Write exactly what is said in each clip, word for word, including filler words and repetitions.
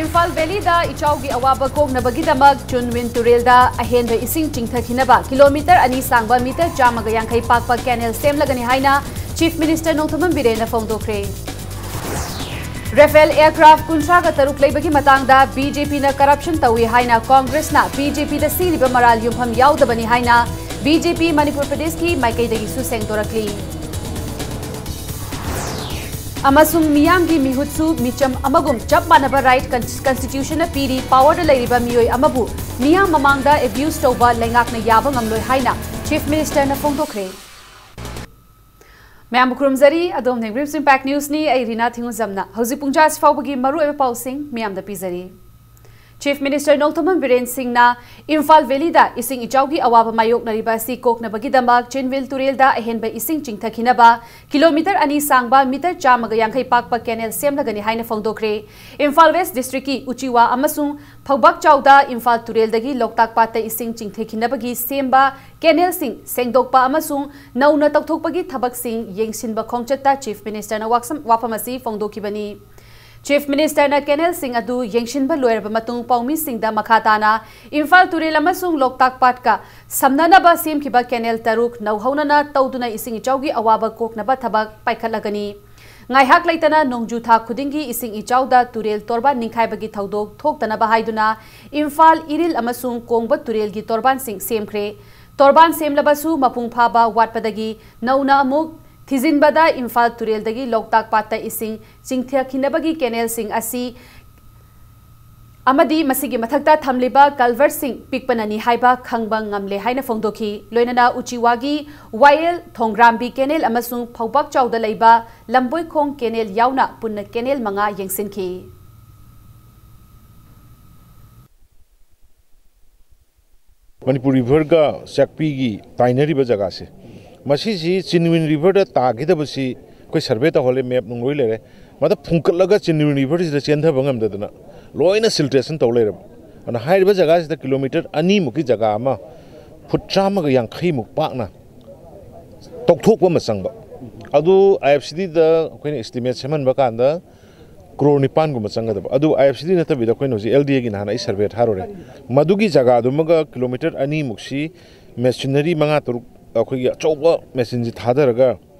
Imphal valid ꯏꯆꯥꯎꯒꯤ ꯑꯋꯥꯕ ꯀꯣꯛꯅꯕꯒꯤꯗꯃꯛ ꯆꯨꯟꯋꯤꯟ ꯇꯨꯔꯦꯜꯗ ꯑꯍꯦꯟꯕ ꯏꯁꯤꯡ ꯆꯤꯡꯊꯈꯤꯅꯕ ꯀꯤꯂꯣꯃꯤꯇꯔ ꯑꯅꯤ ꯁꯥꯡꯕ ꯃꯤꯇꯔ ꯆꯥꯝꯃꯒ ꯌꯥꯡꯈꯩ ꯄꯥꯛꯄ ꯀꯦꯅꯦꯜ ꯁꯦꯝꯂꯒꯅꯤ ꯍꯥꯏꯅ ꯆꯤꯐ ꯃꯤꯅꯤꯁꯇꯔ ꯅꯣꯡꯊꯣꯝꯕꯝ ꯕꯤꯔꯦꯟꯅ ꯐꯣꯡꯗꯣꯛꯈ꯭ꯔꯦ꯫ ꯔꯥꯐꯦꯜ ꯑꯦꯌꯔꯀ꯭ꯔꯥꯐ ꯀꯨꯟꯊ꯭ꯔꯥꯒ ꯇꯔꯨꯛ ꯂꯩꯕꯒꯤ ꯃꯇꯥꯡꯗ ꯕꯤ ꯖꯦ ꯄꯤꯅ ꯀꯔꯞꯁꯟ ꯇꯧꯏ ꯍꯥꯏꯅ ꯀꯣꯡꯒ꯭ꯔꯦꯁꯅ ꯕꯤ ꯖꯦ ꯄꯤꯗ ꯁꯤꯔꯤꯕ ꯃꯔꯥꯜ ꯌꯨꯝꯐꯝ ꯌꯥꯎꯗꯕꯅꯤ ꯍꯥꯏꯅ ꯕꯤ ꯖꯦ ꯄꯤ ꯃꯅꯤꯄꯨꯔ ꯄ꯭ꯔꯗꯦꯁꯀꯤ ꯃꯥꯏꯀꯩꯗꯒꯤꯁꯨ ꯁꯦꯡꯗꯣꯔꯛꯂꯤ꯫ ꯑꯃꯁꯨꯡ ꯃꯤꯌꯥꯝꯒꯤ ꯃꯤꯍꯨꯠꯁꯨ ꯃꯤꯆꯝ ꯑꯃꯒꯨꯝ ꯆꯞ ꯃꯥꯟꯅꯕ ꯔꯥꯏꯠ ꯀꯟ-, ꯀꯟꯁꯇꯤꯇ꯭ꯌꯨꯁꯟꯅ ꯄꯤꯔꯤ, ꯄꯥꯋꯔꯗ ꯂꯩꯔꯤꯕ ꯃꯤꯑꯣꯏ ꯑꯃꯕꯨ ꯃꯤꯌꯥꯝ ꯃꯃꯥꯡꯗ ꯑꯦꯕ꯭ꯌꯨꯁ ꯇꯧꯕ ꯂꯩꯉꯥꯛꯅ ꯌꯥꯕ ꯉꯝꯂꯣꯏ ꯍꯥꯏꯅ ꯆꯤꯐ ꯃꯤꯅꯤꯁꯇꯔꯅ ꯐꯣꯡꯗꯣꯛꯈ꯭ꯔꯦ꯫ ꯃꯌꯥꯝꯕꯨ ꯈꯨꯔꯨꯝꯖꯔꯤ꯫ ꯑꯗꯣꯝꯅ Brief Impact Newsꯅꯤ꯫ ꯑꯩ ꯔꯤꯅꯥ ꯊꯤꯉꯨꯖꯝꯅ ꯍꯧꯖꯤꯛ ꯄꯨꯡ ꯇꯔꯥ ꯑꯁꯤ ꯐꯥꯎꯕꯒꯤ ꯃꯔꯨꯑꯣꯏꯕ ꯄꯥꯎꯁꯤꯡ ꯃꯌꯥꯝꯗ ꯄꯤꯖꯔꯤ꯫ ꯆꯤꯐ ꯃꯤꯅꯤꯁꯇꯔ ꯅꯣꯡꯊꯣꯝꯕꯝ ꯕꯤꯔꯦꯟ ꯁꯤꯡꯅ ꯏꯝꯐꯥꯜ ꯚꯦꯂꯤꯗ ꯏꯁꯤꯡ ꯏꯆꯥꯎꯒꯤ ꯑꯋꯥꯕ ꯃꯥꯌꯣꯛꯅꯔꯤꯕ ꯑꯁꯤ ꯀꯣꯛꯅꯕꯒꯤꯗꯃꯛ ꯆꯤꯟꯋꯤꯜ ꯇꯨꯔꯦꯜꯗ ꯑꯍꯦꯟꯕ ꯏꯁꯤꯡ ꯆꯤꯡꯊꯈꯤꯅꯕ ꯀꯤꯂꯣꯃꯤꯇꯔ ꯑꯅꯤ ꯁꯥꯡꯕ ꯃꯤꯇꯔ ꯆꯥꯝꯃꯒ ꯌꯥꯡꯈꯩ ꯄꯥꯛꯄ ꯀꯦꯅꯦꯜ ꯁꯦꯝꯂꯒꯅꯤ ꯍꯥꯏꯅ ꯐꯣꯡꯗꯣꯛꯈ꯭ꯔꯦ꯫ ꯏꯝꯐꯥꯜ ꯋꯦꯁ ꯗꯤꯁꯇ꯭ꯔꯤꯛꯀꯤ ꯎꯆꯤꯋꯥ ꯑꯃꯁꯨꯡ ꯐꯧꯕꯥꯛꯆꯥꯎꯗ ꯏꯝꯐꯥꯜ ꯇꯨꯔꯦꯜꯗꯒꯤ ꯂꯣꯛꯇꯥꯛ ꯄꯥꯠꯇ ꯏꯁꯤꯡ ꯆꯤꯡꯊꯈꯤꯅꯕꯒꯤ ꯁꯦꯝꯕ ꯀꯦꯅꯦꯜꯁꯤꯡ ꯁꯦꯡꯗꯣꯛꯄ ꯑꯃꯁꯨꯡ ꯅꯧꯅ ꯇꯧꯊꯣꯛꯄꯒꯤ ꯊꯕꯛꯁꯤꯡ ꯌꯦꯡꯁꯤꯟꯕ ꯈꯣꯡꯆꯠꯇ ꯆꯤꯐ ꯃꯤꯅꯤꯁꯇꯔꯅ ꯋꯥꯛꯁꯝ-, ꯋꯥꯐꯝ ꯑꯁꯤ ꯐꯣꯡꯗꯣꯛꯈꯤꯕꯅꯤ꯫ ꯆꯤꯐ ꯃꯤꯅꯤꯁꯇꯔꯅ ꯀꯦꯅꯦꯜꯁꯤꯡ ꯑꯗꯨ ꯌꯦꯡꯁꯤꯟꯕ ꯂꯣꯏꯔꯕ ꯃꯇꯨꯡ ꯄꯥꯎꯃꯤꯁꯤꯡꯗ ꯃꯈꯥ ꯇꯥꯅ ꯏꯝꯐꯥꯜ ꯇꯨꯔꯦꯜ ꯑꯃꯁꯨꯡ ꯂꯣꯛꯇꯥꯛ ꯄꯥꯠꯀ ꯁꯝꯅꯅꯕ ꯁꯦꯝꯈꯤꯕ ꯀꯦꯅꯦꯜ ꯇꯔꯨꯛ ꯅꯧꯍꯧꯅꯅ ꯇꯧꯗꯨꯅ ꯏꯁꯤꯡ ꯏꯆꯥꯎꯒꯤ ꯑꯋꯥꯕ ꯀꯣꯛꯅꯕ ꯊꯕꯛ ꯄꯥꯏꯈꯠꯂꯒꯅꯤ꯫ ꯉꯥꯏꯍꯥꯛ ꯂꯩꯇꯅ ꯅꯣꯡꯖꯨ ꯊꯥ ꯈꯨꯗꯤꯡꯒꯤ ꯏꯁꯤꯡ ꯏꯆꯥꯎꯗ ꯇꯨꯔꯦꯜ ꯇꯣꯔꯕꯥꯟ ꯅꯤꯡꯈꯥꯏꯕꯒꯤ ꯊꯧꯗꯣꯛ ꯊꯣꯛꯇꯅꯕ ꯍꯥꯏꯗꯨꯅ ꯏꯝꯐꯥꯜ, ꯏꯔꯤꯜ ꯑꯃꯁꯨꯡ ꯀꯣꯡꯕ ꯇꯨꯔꯦꯜꯒꯤ ꯇꯣꯔꯕꯥꯟꯁꯤꯡ ꯁꯦꯝꯈ꯭ꯔꯦ꯫ ꯇꯣꯔꯕꯥꯟ ꯁꯦꯝꯂꯕꯁꯨ ꯃꯄꯨꯡ ꯐꯥꯕ ꯋꯥꯠꯄꯗꯒꯤ ꯅꯧꯅ ꯑꯃꯨꯛ ꯊꯤꯖꯤꯟꯕꯗ ꯏꯝꯐꯥꯜ ꯇꯨꯔꯦꯜꯗꯒꯤ ꯂꯣꯛꯇꯥꯛ ꯄꯥꯠꯇ ꯏꯁꯤꯡ ꯆꯤꯡꯊꯈꯤꯅꯕꯒꯤ ꯀꯦꯅꯦꯜꯁꯤꯡ ꯑꯁꯤ ꯑꯃꯗꯤ ꯃꯁꯤꯒꯤ ꯃꯊꯛꯇ ꯊꯝꯂꯤꯕ ꯀꯜꯚꯔꯠꯁꯤꯡ ꯄꯤꯛꯄꯅꯅꯤ ꯍꯥꯏꯕ ꯈꯪꯕ ꯉꯝꯂꯦ ꯍꯥꯏꯅ ꯐꯣꯡꯗꯣꯛꯈꯤ꯫ ꯂꯣꯏꯅꯅ ꯎꯆꯤꯋꯥꯒꯤ ꯋꯥꯌꯦꯜ, ꯊꯣꯡꯒ꯭ꯔꯥꯝꯕꯤ ꯀꯦꯅꯦꯜ ꯑꯃꯁꯨꯡ ꯐꯧꯕꯥꯛꯆꯥꯎꯗ ꯂꯩꯕ ꯂꯝꯕꯣꯏꯈꯣꯡ ꯀꯦꯅꯦꯜ ꯌꯥꯎꯅ ꯄꯨꯟꯅ ꯀꯦꯅꯦꯜ ꯃꯉꯥ ꯌꯦꯡꯁꯤꯟꯈꯤ꯫ ꯃꯅꯤꯄꯨꯔ ꯔꯤꯚꯔꯒ ꯆꯥꯛꯄꯤꯒꯤ ꯇꯥꯏꯅꯔꯤꯕ ꯖꯒꯥꯁꯦ, ꯃꯁꯤꯁꯤ ꯆꯤꯟꯋꯤꯟ ꯔꯤꯚꯔꯗ ꯇꯥꯒꯗꯕꯁꯤ ꯑꯩꯈꯣꯏ ꯁꯔꯚꯦ ꯇꯧꯍꯜꯂꯦ, ꯃꯦꯞ ꯅꯨꯡ ꯂꯣꯏ ꯂꯩꯔꯦ꯫ ꯃꯗ ꯐꯨꯡꯀꯠꯂꯒ ꯆꯤꯟꯋꯤꯟ ꯔꯤꯚꯔꯁꯤꯗ ꯆꯦꯟꯊꯕ ꯉꯝꯗꯗꯅ ꯂꯣꯏꯅ ꯁꯤꯜꯇ꯭ꯔꯦꯁꯟ ꯇꯧ ꯂꯩꯔꯕ꯫ ꯑꯗꯨꯅ ꯍꯥꯏꯔꯤꯕ ꯖꯒꯥꯁꯤꯗ ꯀꯤꯂꯣꯃꯤꯇꯔ ꯑꯅꯤꯃꯨꯛꯀꯤ ꯖꯒꯥ ꯑꯃ ꯐꯨꯠ ꯆꯥꯝꯃꯒ ꯌꯥꯡꯈꯩꯃꯨꯛ ꯄꯥꯛꯅ ꯇꯧꯊꯣꯛꯄ ꯑꯃ ꯆꯪꯕ꯫ ꯑꯗꯨ ꯑꯥꯏ ꯑꯦꯐ ꯁꯤ ꯗꯤꯗ ꯑꯩꯈꯣꯏꯅ ꯑꯦꯁꯇꯤꯃꯦꯠ ꯁꯦꯝꯍꯟꯕ ꯀꯥꯟꯗ ꯀ꯭ꯔꯣꯔ ꯅꯤꯄꯥꯟꯒꯨꯝꯕ ꯆꯪꯒꯗꯕ꯫ ꯑꯗꯨ ꯑꯥꯏ ꯑꯦꯐ ꯁꯤꯗꯤ ꯅꯠꯇꯕꯤꯗ ꯑꯩꯈꯣꯏꯅ ꯍꯧꯖꯤꯛ ꯑꯦꯜ ꯗꯤ ꯑꯦꯒꯤ ꯅꯍꯥꯟ ꯑꯩ ꯁꯔꯚꯦ ꯊꯥꯔꯨꯔꯦ꯫ ꯃꯗꯨꯒꯤ ꯖꯒꯥꯗꯨꯃꯒ ꯀꯤꯂꯣꯃꯤꯇꯔ ꯑꯅꯤꯃꯨꯛꯁꯤ ꯃꯦꯁꯤꯅꯔꯤ ꯃꯉꯥ ꯇꯔꯨꯛ ꯑꯩꯈꯣꯏꯒꯤ ꯑꯆꯧꯕ ꯃꯦꯆꯤꯟꯁꯤ ꯊꯥꯗꯔꯒ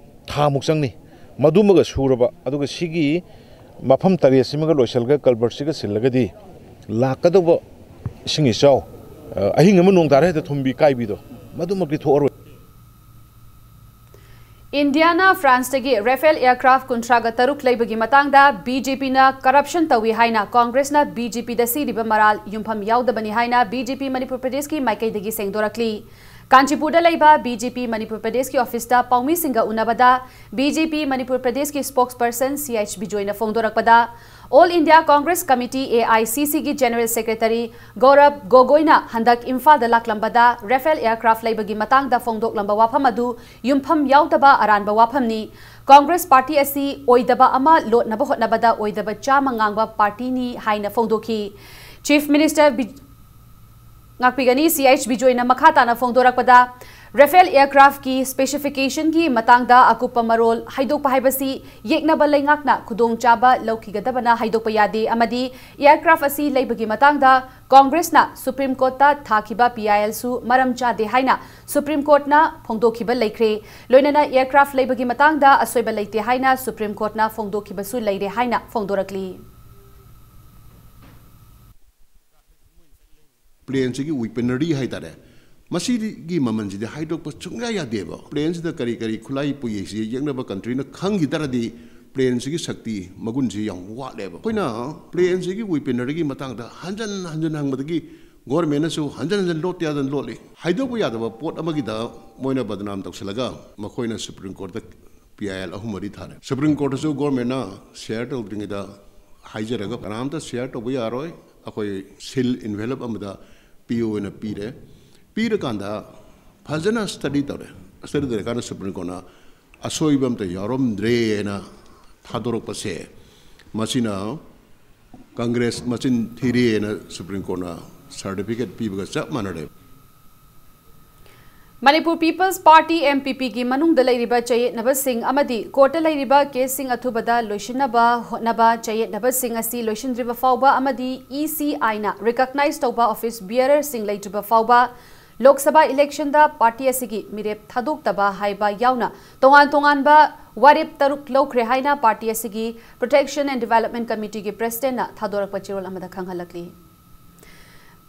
ꯊꯥꯃꯨꯛ ꯆꯪꯅꯤ꯫ ꯃꯗꯨꯃꯒ ꯁꯨꯔꯕ, ꯑꯗꯨꯒ ꯁꯤꯒꯤ ꯃꯐꯝ ꯇꯔꯦꯠꯁꯤꯃꯒ ꯂꯣꯏꯁꯤꯜꯂꯒ ꯀꯜꯚꯔꯠꯁꯤꯒ ꯁꯤꯜꯂꯒꯗꯤ ꯂꯥꯛꯀꯗꯧꯕ ꯏꯁꯤꯡ ꯏꯆꯥꯎ, ꯑ, ꯑꯍꯤꯡ ꯑꯃ ꯅꯣꯡ ꯇꯥꯔꯦ ꯍꯦꯛꯇ ꯊꯨꯝꯕꯤ ꯀꯥꯏꯕꯤꯗꯣ, ꯃꯗꯨꯃꯛꯇꯤ ꯊꯣꯛꯑꯔꯣꯏ꯫ ꯏꯟꯗꯤꯌꯥꯅ ꯐ꯭ꯔꯥꯟꯁꯇꯒꯤ ꯔꯦꯐꯦꯜ ꯑꯦꯌꯔꯀ꯭ꯔꯥꯐ ꯀꯨꯟꯊ꯭ꯔꯥꯒ ꯇꯔꯨꯛ ꯂꯩꯕꯒꯤ ꯃꯇꯥꯡꯗ ꯕꯤ ꯖꯦ ꯄꯤꯅ ꯀꯔꯞꯁꯟ ꯇꯧꯏ ꯍꯥꯏꯅ ꯀꯣꯡꯒ꯭ꯔꯦꯁꯅ ꯕꯤ ꯖꯦ ꯄꯤꯗ ꯁꯤꯔꯤꯕ ꯃꯔꯥꯜ ꯌꯨꯝꯐꯝ ꯌꯥꯎꯗꯕꯅꯤ ꯍꯥꯏꯅ ꯕꯤ ꯖꯦ ꯄꯤ ꯃꯅꯤꯄꯨꯔ ꯄ꯭ꯔꯗꯦꯁꯀꯤ ꯃꯥꯏꯀꯩꯗꯒꯤ ꯁꯦꯡꯗꯣꯔꯛꯂꯤ꯫ ꯀꯥꯟꯆꯤꯄꯨꯔꯗ ꯂꯩꯕ ꯕꯤ ꯖꯦ ꯄꯤ ꯃꯅꯤꯄꯨꯔ ꯄ꯭ꯔꯗꯦꯁꯀꯤ ꯑꯣꯐꯤꯁꯇ ꯄꯥꯎꯃꯤꯁꯤꯡꯒ ꯎꯅꯕꯗ ꯕꯤ ꯖꯦ ꯄꯤ ꯃꯅꯤꯄꯨꯔ ꯄ꯭ꯔꯗꯦꯁꯀꯤ ꯁ꯭ꯄꯣꯛꯁꯄꯔꯁꯟ ꯁꯤ ꯑꯩꯆ ꯕꯤꯖꯣꯏꯅ ꯐꯣꯡꯗꯣꯔꯛꯄꯗ, all India Congress committee, A I C ꯁꯤꯒꯤ ꯖꯦꯅꯔꯦꯜ ꯁꯦꯀ꯭ꯔꯦꯇꯔꯤ ꯒꯧꯔꯕ ꯒꯣꯒꯣꯏꯅ ꯍꯟꯗꯛ ꯏꯝꯐꯥꯜꯗ ꯂꯥꯛꯂꯝꯕꯗ ꯔꯦꯐꯦꯜ ꯑꯦꯌꯔꯀ꯭ꯔꯥꯐ ꯂꯩꯕꯒꯤ ꯃꯇꯥꯡꯗ ꯐꯣꯡꯗꯣꯛꯂꯝꯕ ꯋꯥꯐꯝ ꯑꯗꯨ ꯌꯨꯝꯐꯝ ꯌꯥꯎꯗꯕ ꯑꯔꯥꯟꯕ ꯋꯥꯐꯝꯅꯤ꯫ ꯀꯣꯡꯒ꯭ꯔꯦꯁ ꯄꯥꯔꯇꯤ ꯑꯁꯤ ꯑꯣꯏꯗꯕ ꯑꯃ ꯂꯣꯠꯅꯕ ꯍꯣꯠꯅꯕꯗ ꯑꯣꯏꯗꯕ ꯆꯥꯃ ꯉꯥꯡꯕ ꯄꯥꯔꯇꯤꯅꯤ ꯍꯥꯏꯅ ꯐꯣꯡꯗꯣꯛꯈꯤ꯫ ꯆꯤꯐ ꯃꯤꯅꯤꯁꯇꯔ ꯕꯤ-, ꯉꯥꯛꯄꯤꯒꯅꯤ, ꯁꯤ ꯑꯩꯆ ꯕꯤꯖꯣꯏꯅ ꯃꯈꯥ ꯇꯥꯅ ꯐꯣꯡꯗꯣꯔꯛꯄꯗ, ꯔꯦꯐꯦꯜ ꯑꯦꯌꯔꯀ꯭ꯔꯥꯐꯀꯤ ꯁ꯭ꯄꯦꯁꯤꯐꯤꯀꯦꯁꯟꯒꯤ ꯃꯇꯥꯡꯗ ꯑꯀꯨꯞꯄ ꯃꯔꯣꯜ ꯍꯥꯏꯗꯣꯛꯄ ꯍꯥꯏꯕꯁꯤ ꯌꯦꯛꯅꯕ ꯂꯩꯉꯥꯛꯅ ꯈꯨꯗꯣꯡꯆꯥꯕ ꯂꯧꯈꯤꯒꯗꯕꯅ ꯍꯥꯏꯗꯣꯛꯄ ꯌꯥꯗꯦ ꯑꯃꯗꯤ ꯑꯦꯌꯔꯀ꯭ꯔꯥꯐ ꯑꯁꯤ ꯂꯩꯕꯒꯤ ꯃꯇꯥꯡꯗ ꯀꯣꯡꯒ꯭ꯔꯦꯁꯅ ꯁꯨꯄ꯭ꯔꯤꯝ ꯀꯣꯔꯠꯇ ꯊꯥꯈꯤꯕ ꯄꯤ ꯑꯥꯏ ꯑꯦꯜꯁꯨ ꯃꯔꯝ ꯆꯥꯗꯦ ꯍꯥꯏꯅ ꯁꯨꯄ꯭ꯔꯤꯝ ꯀꯣꯔꯠꯅ ꯐꯣꯡꯗꯣꯛꯈꯤꯕ ꯂꯩꯈ꯭ꯔꯦ꯫ ꯂꯣꯏꯅꯅ ꯑꯦꯌꯔꯀ꯭ꯔꯥꯐ ꯂꯩꯕꯒꯤ ꯃꯇꯥꯡꯗ ꯑꯁꯣꯏꯕ ꯂꯩꯇꯦ ꯍꯥꯏꯅ ꯁꯨꯄ꯭ꯔꯤꯝ ꯀꯣꯔꯠꯅ ꯐꯣꯡꯗꯣꯛꯈꯤꯕꯁꯨ ꯂꯩꯔꯦ ꯍꯥꯏꯅ ꯐꯣꯡꯗꯣꯔꯛꯂꯤ꯫ ꯄ꯭ꯂꯦꯟꯁꯤꯒꯤ ꯋꯤꯄꯅꯔꯤ ꯍꯥꯏꯇꯥꯔꯦ, ꯃꯁꯤꯒꯤ ꯃꯃꯜꯁꯤꯗꯤ ꯍꯥꯏꯗꯣꯛꯄ ꯁꯨꯡꯌꯥ ꯌꯥꯗꯦꯕ꯫ ꯄ꯭ꯂꯦꯟꯁꯤꯗ ꯀꯔꯤ ꯀꯔꯤ ꯈꯨꯠꯂꯥꯏ ꯄꯨꯏꯁꯤ ꯌꯦꯛꯅꯕ ꯀꯟꯇ꯭ꯔꯤꯅ ꯈꯪꯈꯤ ꯇꯥꯔꯗꯤ ꯄ꯭ꯂꯦꯟꯁꯤꯒꯤ ꯁꯛꯇꯤ ꯃꯒꯨꯟꯁꯤ ꯌꯥꯝ ꯋꯥꯠꯂꯦꯕ꯫ ꯑꯩꯈꯣꯏꯅ ꯄ꯭ꯂꯦꯟꯁꯤꯒꯤ ꯋꯤꯄꯅꯔꯤꯒꯤ ꯃꯇꯥꯡꯗ ꯍꯟꯖꯟ ꯍꯟꯖꯟ ꯍꯪꯕꯗꯒꯤ ꯒꯣꯔꯃꯦꯟꯅꯁꯨ ꯍꯟꯖꯟ ꯍꯟꯖꯟ ꯂꯣꯠꯇ ꯌꯥꯗꯅ ꯂꯣꯠꯂꯤ꯫ ꯍꯥꯏꯗꯣꯛꯄ ꯌꯥꯗꯕ ꯄꯣꯠ ꯑꯃꯒꯤꯗ ꯃꯣꯏꯅ ꯕꯗꯅꯥꯝ ꯇꯧꯁꯤꯜꯂꯒ ꯃꯈꯣꯏꯅ ꯁꯨꯄ꯭ꯔꯤꯝ ꯀꯣꯔꯠꯇ ꯄꯤ ꯑꯥꯏ ꯑꯦꯜ ꯑꯍꯨꯝ ꯃꯔꯤ ꯊꯥꯔꯦ꯫ ꯁꯨꯄ꯭ꯔꯤꯝ ꯀꯣꯔꯠꯇꯁꯨ ꯒꯣꯔꯃꯦꯟꯅ ꯁꯤꯌꯔ ꯇꯧꯗ꯭ꯔꯤꯉꯩꯗ ꯍꯥꯏꯖꯔꯒ ꯀꯅꯥꯝꯇ ꯁꯤꯌꯔ ꯇꯧꯕ ꯌꯥꯔꯣꯏ, ꯑꯩꯈꯣꯏ ꯁꯤꯜ ꯏꯟꯚꯦꯂꯞ ꯑꯃꯗ ꯄꯤꯌꯨ ꯍꯥꯏꯅ ꯄꯤꯔꯦ꯫ ꯄꯤꯔꯀꯥꯟꯗ ꯐꯖꯅ ꯁ꯭ꯇꯗꯤ ꯇꯧꯔꯦ꯫ ꯁ꯭ꯇꯗꯤ ꯇꯧꯔꯀꯥꯟꯗ ꯁꯨꯄ꯭ꯔꯤꯝ ꯀꯣꯔꯠꯅ ꯑꯁꯣꯏꯕ ꯑꯝꯇ ꯌꯥꯎꯔꯝꯗ꯭ꯔꯦꯅ ꯊꯥꯗꯣꯔꯛꯄꯁꯦ, ꯃꯁꯤꯅ ꯀꯪꯒ꯭ꯔꯦꯁ ꯃꯆꯤꯟ ꯊꯤꯔꯦꯅ ꯁꯨꯄ꯭ꯔꯤꯝ ꯀꯣꯔꯠꯅ ꯁꯥꯔꯇꯤꯐꯤꯀꯦꯠ ꯄꯤꯕꯒ ꯆꯞ ꯃꯥꯟꯅꯔꯦ꯫ Manipur People's Party, M P P, ꯒꯤ ꯃꯅꯨꯡꯗ ꯂꯩꯔꯤꯕ ꯆꯌꯦꯠꯅꯕꯁꯤꯡ ꯑꯃꯗꯤ ꯀꯣꯔꯠꯇ ꯂꯩꯔꯤꯕ ꯀꯦꯁꯁꯤꯡ ꯑꯊꯨꯕꯗ ꯂꯣꯏꯁꯤꯟꯅꯕ ꯍꯣꯠꯅꯕ꯫ ꯆꯌꯦꯠꯅꯕꯁꯤꯡ ꯑꯁꯤ ꯂꯣꯏꯁꯤꯟꯗ꯭ꯔꯤꯕ ꯐꯥꯎꯕ ꯑꯃꯗꯤ E C I ꯅ recognize ꯇꯧꯕ office bearerꯁꯤꯡ ꯂꯩꯇ꯭ꯔꯤꯕ ꯐꯥꯎꯕ ꯂꯣꯛ ꯁꯚꯥ election ꯗ party ꯑꯁꯤꯒꯤ ꯃꯤꯔꯦꯞ ꯊꯥꯗꯣꯛꯇꯕ ꯍꯥꯏꯕ ꯌꯥꯎꯅ ꯇꯣꯉꯥꯟ ꯇꯣꯉꯥꯟꯕ ꯋꯥꯔꯦꯞ ꯇꯔꯨꯛ ꯂꯧꯈ꯭ꯔꯦ ꯍꯥꯏꯅ party ꯑꯁꯤꯒꯤ Protection and Development Committee ꯒꯤ president ꯅ ꯊꯥꯗꯣꯔꯛꯄ ꯆꯦꯔꯣꯜ ꯑꯃꯗ ꯈꯪꯍꯜꯂꯛꯂꯤ꯫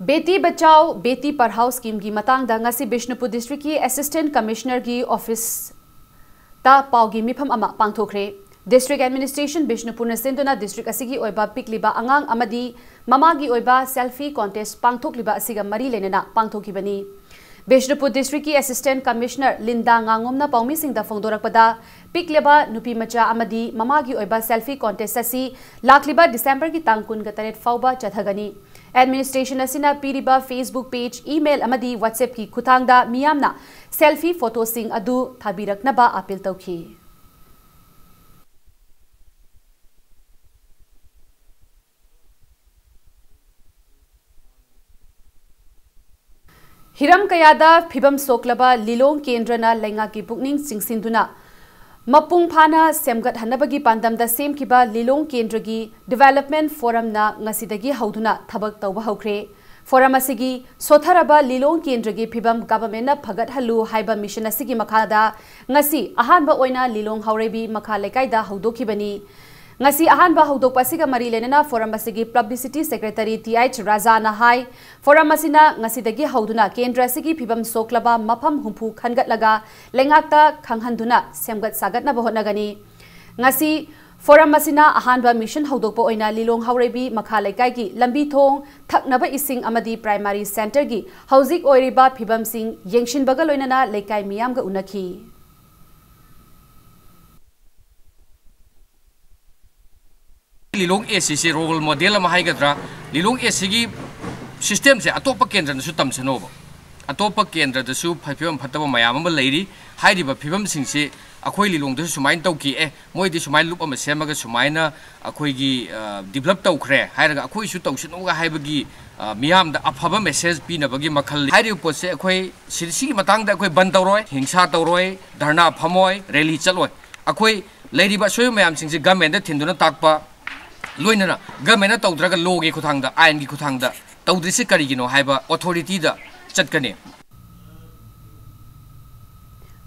Beti Bachao, Beti Padhao scheme ꯒꯤ ꯃꯇꯥꯡꯗ ꯉꯁꯤ ꯕꯤꯁꯅꯨꯄꯨꯔ district ꯀꯤ Assistant Commissioner ꯒꯤ office ꯇ ꯄꯥꯎꯒꯤ ꯃꯤꯐꯝ ꯑꯃ ꯄꯥꯡꯊꯣꯛꯈ꯭ꯔꯦ꯫ District Administration ꯕꯤꯁꯅꯨꯄꯨꯔꯅ ꯁꯤꯟꯗꯨꯅ district ꯑꯁꯤꯒꯤ ꯑꯣꯏꯕ ꯄꯤꯛꯂꯤꯕ ꯑꯉꯥꯡ ꯑꯃꯗꯤ ꯃꯃꯥꯒꯤ ꯑꯣꯏꯕ selfie contest ꯄꯥꯡꯊꯣꯛꯂꯤꯕ ꯑꯁꯤꯒ ꯃꯔꯤ ꯂꯩꯅꯅ ꯄꯥꯡꯊꯣꯛꯈꯤꯕꯅꯤ꯫ ꯕꯤꯁꯅꯨꯄꯨꯔ district ꯀꯤ Assistant Commissioner ꯂꯤꯟꯗꯥ ꯉꯥꯉꯣꯝꯅ ꯄꯥꯎꯃꯤꯁꯤꯡꯗ ꯐꯣꯡꯗꯣꯔꯛꯄꯗ, ꯄꯤꯛꯂꯤꯕ ꯅꯨꯄꯤ ꯃꯆꯥ ꯑꯃꯗꯤ ꯃꯃꯥꯒꯤ ꯑꯣꯏꯕ selfie contest ꯑꯁꯤ ꯂꯥꯛꯂꯤꯕ December ꯒꯤ ꯇꯥꯡ ꯀꯨꯟꯒ ꯇꯔꯦꯠ ꯐꯥꯎꯕ ꯆꯠꯊꯒꯅꯤ꯫ Administration ꯑꯁꯤꯅ ꯄꯤꯔꯤꯕ Facebook page, email ꯑꯃꯗꯤ WhatsApp ꯀꯤ ꯈꯨꯠꯊꯥꯡꯗ ꯃꯤꯌꯥꯝꯅ selfie photoꯁꯤꯡ ꯑꯗꯨ ꯊꯥꯕꯤꯔꯛꯅꯕ appeal ꯇꯧꯈꯤ꯫ ꯍꯤꯔꯝ ꯀꯌꯥꯗ ꯐꯤꯕꯝ ꯁꯣꯛꯂꯕ ꯂꯤꯂꯣꯡ ꯀꯦꯟꯗ꯭ꯔꯅ ꯂꯩꯉꯥꯛꯀꯤ ꯄꯨꯛꯅꯤꯡ ꯆꯤꯡꯁꯤꯟꯗꯨꯅ ꯃꯄꯨꯡ ꯐꯥꯅ ꯁꯦꯝꯒꯠꯍꯟꯅꯕꯒꯤ ꯄꯥꯟꯗꯝꯗ ꯁꯦꯝꯈꯤꯕ ꯂꯤꯂꯣꯡ ꯀꯦꯟꯗ꯭ꯔꯒꯤ Development Forumꯅ ꯉꯁꯤꯗꯒꯤ ꯍꯧꯗꯨꯅ ꯊꯕꯛ ꯇꯧꯕ ꯍꯧꯈ꯭ꯔꯦ꯫ Forum ꯑꯁꯤꯒꯤ ꯁꯣꯠꯊꯔꯕ ꯂꯤꯂꯣꯡ ꯀꯦꯟꯗ꯭ꯔꯒꯤ ꯐꯤꯕꯝ governmentꯅ ꯐꯒꯠꯍꯜꯂꯨ ꯍꯥꯏꯕ mission ꯑꯁꯤꯒꯤ ꯃꯈꯥꯗ ꯉꯁꯤ ꯑꯍꯥꯟꯕ ꯑꯣꯏꯅ ꯂꯤꯂꯣꯡ ꯍꯥꯎꯔꯩꯕꯤ ꯃꯈꯥ ꯂꯩꯀꯥꯏꯗ ꯍꯧꯗꯣꯛꯈꯤꯕꯅꯤ꯫ ꯉꯁꯤ ꯑꯍꯥꯟꯕ ꯍꯧꯗꯣꯛꯄ ꯑꯁꯤꯒ ꯃꯔꯤ ꯂꯩꯅꯅ forum ꯑꯁꯤꯒꯤ publicity secretary T H ꯔꯥꯖꯥꯅ ꯍꯥꯏ, forum ꯑꯁꯤꯅ ꯉꯁꯤꯗꯒꯤ ꯍꯧꯗꯨꯅ ꯀꯦꯟꯗ꯭ꯔ ꯑꯁꯤꯒꯤ ꯐꯤꯕꯝ ꯁꯣꯛꯂꯕ ꯃꯐꯝ ꯍꯨꯝꯐꯨ ꯈꯟꯒꯠꯂꯒ ꯂꯩꯉꯥꯛꯇ ꯈꯪꯍꯟꯗꯨꯅ ꯁꯦꯝꯒꯠ ꯁꯥꯒꯠꯅꯕ ꯍꯣꯠꯅꯒꯅꯤ꯫ ꯉꯁꯤ forum ꯑꯁꯤꯅ ꯑꯍꯥꯟꯕ mission ꯍꯧꯗꯣꯛꯄ ꯑꯣꯏꯅ ꯂꯤꯂꯣꯡ ꯍꯥꯎꯔꯩꯕꯤ ꯃꯈꯥ ꯂꯩꯀꯥꯏꯒꯤ ꯂꯝꯕꯤ ꯊꯣꯡ, ꯊꯛꯅꯕ ꯏꯁꯤꯡ ꯑꯃꯗꯤ primary centreꯒꯤ ꯍꯧꯖꯤꯛ ꯑꯣꯏꯔꯤꯕ ꯐꯤꯕꯝꯁꯤꯡ ꯌꯦꯡꯁꯤꯟꯕꯒ ꯂꯣꯏꯅꯅ ꯂꯩꯀꯥꯏ ꯃꯤꯌꯥꯝꯒ ꯎꯅꯈꯤ꯫ ꯂꯤꯂꯣꯡ ꯑꯦꯁ ꯁꯤꯁꯦ role model ꯑꯃ ꯍꯥꯏꯒꯗ꯭ꯔꯥ, ꯂꯤꯂꯣꯡ ꯑꯦꯁ ꯁꯤꯒꯤ systemꯁꯦ ꯑꯇꯣꯞꯄ ꯀꯦꯟꯗ꯭ꯔꯅꯁꯨ ꯇꯝꯁꯅꯣꯕ꯫ ꯑꯇꯣꯞꯄ ꯀꯦꯟꯗ꯭ꯔꯗꯁꯨ ꯐ-, ꯐꯤꯕꯝ ꯐꯠꯇꯕ ꯃꯌꯥꯝ ꯑꯃ ꯂꯩꯔꯤ꯫ ꯍꯥꯏꯔꯤꯕ ꯐꯤꯕꯝꯁꯤꯡꯁꯤ ꯑꯩꯈꯣꯏ ꯂꯤꯂꯣꯡꯗꯁꯨ ꯁꯨꯃꯥꯏꯅ ꯇꯧꯈꯤ, ꯑꯦ, ꯃꯣꯏꯗꯤ ꯁꯨꯃꯥꯏꯅ ꯂꯨꯞ ꯑꯃ ꯁꯦꯝꯃꯒ ꯁꯨꯃꯥꯏꯅ ꯑꯩꯈꯣꯏꯒꯤ, ꯑ, develop ꯇꯧꯈ꯭ꯔꯦ ꯍꯥꯏꯔꯒ ꯑꯩꯈꯣꯏꯁꯨ ꯇꯧꯁꯅꯨꯒ ꯍꯥꯏꯕꯒꯤ, ꯑ, ꯃꯤꯌꯥꯝꯗ ꯑꯐꯕ message ꯄꯤꯅꯕꯒꯤ ꯃꯈꯜ꯫ ꯍꯥꯏꯔꯤꯕ ꯄꯣꯠꯁꯦ ꯑꯩꯈꯣꯏ ꯁꯤ-, ꯁꯤꯒꯤ ꯃꯇꯥꯡꯗ ꯑꯩꯈꯣꯏ ꯕꯟ ꯇꯧꯔꯣꯏ, ꯍꯤꯡꯁꯥ ꯇꯧꯔꯣꯏ, ꯙꯔꯅꯥ ꯐꯝꯃꯣꯏ, rally ꯆꯠꯂꯣꯏ꯫ ꯑꯩꯈꯣꯏ ꯂꯩꯔꯤꯕ ꯑꯁꯣꯏꯕ ꯃꯌꯥꯝꯁꯤꯡꯁꯦ government ꯊꯤꯟꯗꯨꯅ ꯇꯥꯛꯄ, ꯂꯣꯏꯅꯅ government ꯇꯧꯗ꯭ꯔꯒ law ꯒꯤ ꯈꯨꯠꯊꯥꯡꯗ, ꯑꯥꯏꯟꯒꯤ ꯈꯨꯠꯊꯥꯡꯗ ꯇꯧꯗ꯭ꯔꯤꯁꯤ ꯀꯔꯤꯒꯤꯅꯣ ꯍꯥꯏꯕ authority ꯗ ꯆꯠꯀꯅꯤ꯫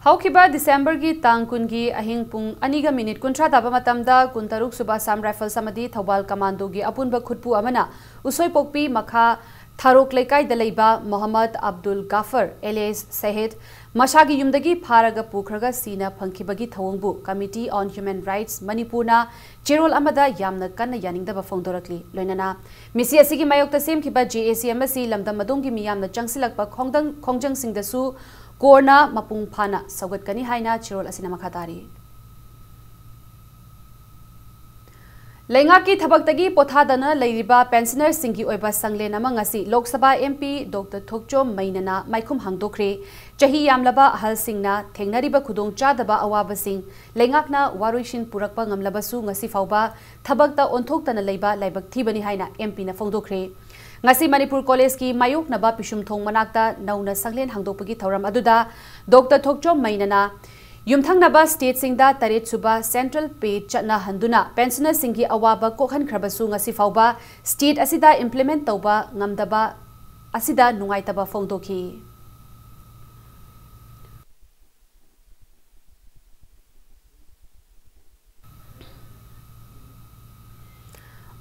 ꯍꯧꯈꯤꯕ ꯗꯤꯁꯦꯝꯕꯔꯒꯤ ꯇꯥꯡ ꯀꯨꯟꯒꯤ ꯑꯍꯤꯡ ꯄꯨꯡ ꯑꯅꯤꯒ ꯃꯤꯅꯤꯠ ꯀꯨꯟꯊ꯭ꯔꯥ ꯇꯥꯕ ꯃꯇꯝꯗ ꯀꯨꯟꯇꯔꯨꯛ ꯁꯨꯕ Assam Rifles ꯑꯃꯗꯤ ꯊꯧꯕꯥꯜ ꯀꯃꯥꯟꯗꯣꯒꯤ ꯑꯄꯨꯟꯕ ꯈꯨꯠꯄꯨ ꯑꯃꯅ ꯎꯁꯣꯏꯄꯣꯛꯄꯤ ꯃꯈꯥ ꯊꯥꯔꯣꯛ ꯂꯩꯀꯥꯏꯗ ꯂꯩꯕ ꯃꯣꯍꯝꯃꯗ ꯑꯕꯗꯨꯜ ꯒꯥꯐꯔ alias ꯁꯍꯤꯗ ꯃꯁꯥꯒꯤ ꯌꯨꯝꯗꯒꯤ ꯐꯥꯔꯒ ꯄꯨꯈ꯭ꯔꯒ ꯁꯤꯅ ꯐꯪꯈꯤꯕꯒꯤ ꯊꯧꯑꯣꯡꯕꯨ Committee on Human Rights ꯃꯅꯤꯄꯨꯔꯅ ꯆꯦꯔꯣꯜ ꯑꯃꯗ ꯌꯥꯝꯅ ꯀꯟꯅ ꯌꯥꯅꯤꯡꯗꯕ ꯐꯣꯡꯗꯣꯔꯛꯂꯤ꯫ ꯂꯣꯏꯅꯅ ꯃꯤꯁꯤ ꯑꯁꯤꯒꯤ ꯃꯥꯌꯣꯛꯇ ꯁꯦꯝꯈꯤꯕ J A C ꯑꯃꯁꯤ ꯂꯝꯗꯝ ꯑꯗꯣꯝꯒꯤ ꯃꯤꯌꯥꯝꯅ ꯆꯪꯁꯤꯜꯂꯛꯄ ꯈꯣꯡꯗꯪ-, ꯈꯣꯡꯖꯪꯁꯤꯡꯗꯁꯨ ꯀꯣꯔꯅ ꯃꯄꯨꯡ ꯐꯥꯅ ꯁꯧꯒꯠꯀꯅꯤ ꯍꯥꯏꯅ ꯆꯦꯔꯣꯜ ꯑꯁꯤꯅ ꯃꯈꯥ ꯇꯥꯔꯤ꯫ ꯂꯩꯉꯥꯛꯀꯤ ꯊꯕꯛꯇꯒꯤ ꯄꯣꯊꯥꯗꯅ ꯂꯩꯔꯤꯕ ꯄꯦꯟꯁꯅꯔꯁꯤꯡꯒꯤ ꯑꯣꯏꯕ ꯁꯪꯂꯦꯟ ꯑꯃ ꯉꯁꯤ Lok Sabha M P Doctor ꯊꯣꯛꯆꯣꯝ ꯃꯩꯅꯅ ꯃꯥꯏꯈꯨꯝ ꯍꯥꯡꯗꯣꯛꯈ꯭ꯔꯦ꯫ ꯆꯍꯤ ꯌꯥꯝꯂꯕ ꯑꯍꯜꯁꯤꯡꯅ ꯊꯦꯡꯅꯔꯤꯕ ꯈꯨꯗꯣꯡꯆꯥꯗꯕ ꯑꯋꯥꯕꯁꯤꯡ ꯂꯩꯉꯥꯛꯅ ꯋꯥꯔꯣꯏꯁꯤꯟ ꯄꯨꯔꯛꯄ ꯉꯝꯂꯕꯁꯨ ꯉꯁꯤ ꯐꯥꯎꯕ ꯊꯕꯛꯇ ꯑꯣꯟꯊꯣꯛꯇꯅ ꯂꯩꯕ ꯂꯥꯏꯕꯛ ꯊꯤꯕꯅꯤ ꯍꯥꯏꯅ M P ꯅ ꯐꯣꯡꯗꯣꯛꯈ꯭ꯔꯦ꯫ ꯉꯁꯤ ꯃꯅꯤꯄꯨꯔ ꯀꯣꯂꯦꯖꯀꯤ ꯃꯥꯌꯣꯛꯅꯕ ꯄꯤꯁꯨꯝꯊꯣꯡ ꯃꯅꯥꯛꯇ ꯅꯧꯅ ꯁꯪꯂꯦꯟ ꯍꯥꯡꯗꯣꯛꯄꯒꯤ ꯊꯧꯔꯝ ꯑꯗꯨꯗ Doctor ꯊꯣꯛꯆꯣꯝ ꯃꯩꯅꯅ ꯌꯨꯝꯊꯪꯅꯕ stateꯁꯤꯡꯗ ꯇꯔꯦꯠ ꯁꯨꯕ central pay ꯆꯠꯅꯍꯟꯗꯨꯅ ꯄꯦꯟꯁꯅꯔꯁꯤꯡꯒꯤ ꯑꯋꯥꯕ ꯀꯣꯛꯍꯟꯈ꯭ꯔꯕꯁꯨ ꯉꯁꯤ ꯐꯥꯎꯕ state ꯑꯁꯤꯗ implement ꯇꯧꯕ ꯉꯝꯗꯕ ꯑꯁꯤꯗ ꯅꯨꯡꯉꯥꯏꯇꯕ ꯐꯣꯡꯗꯣꯛꯈꯤ꯫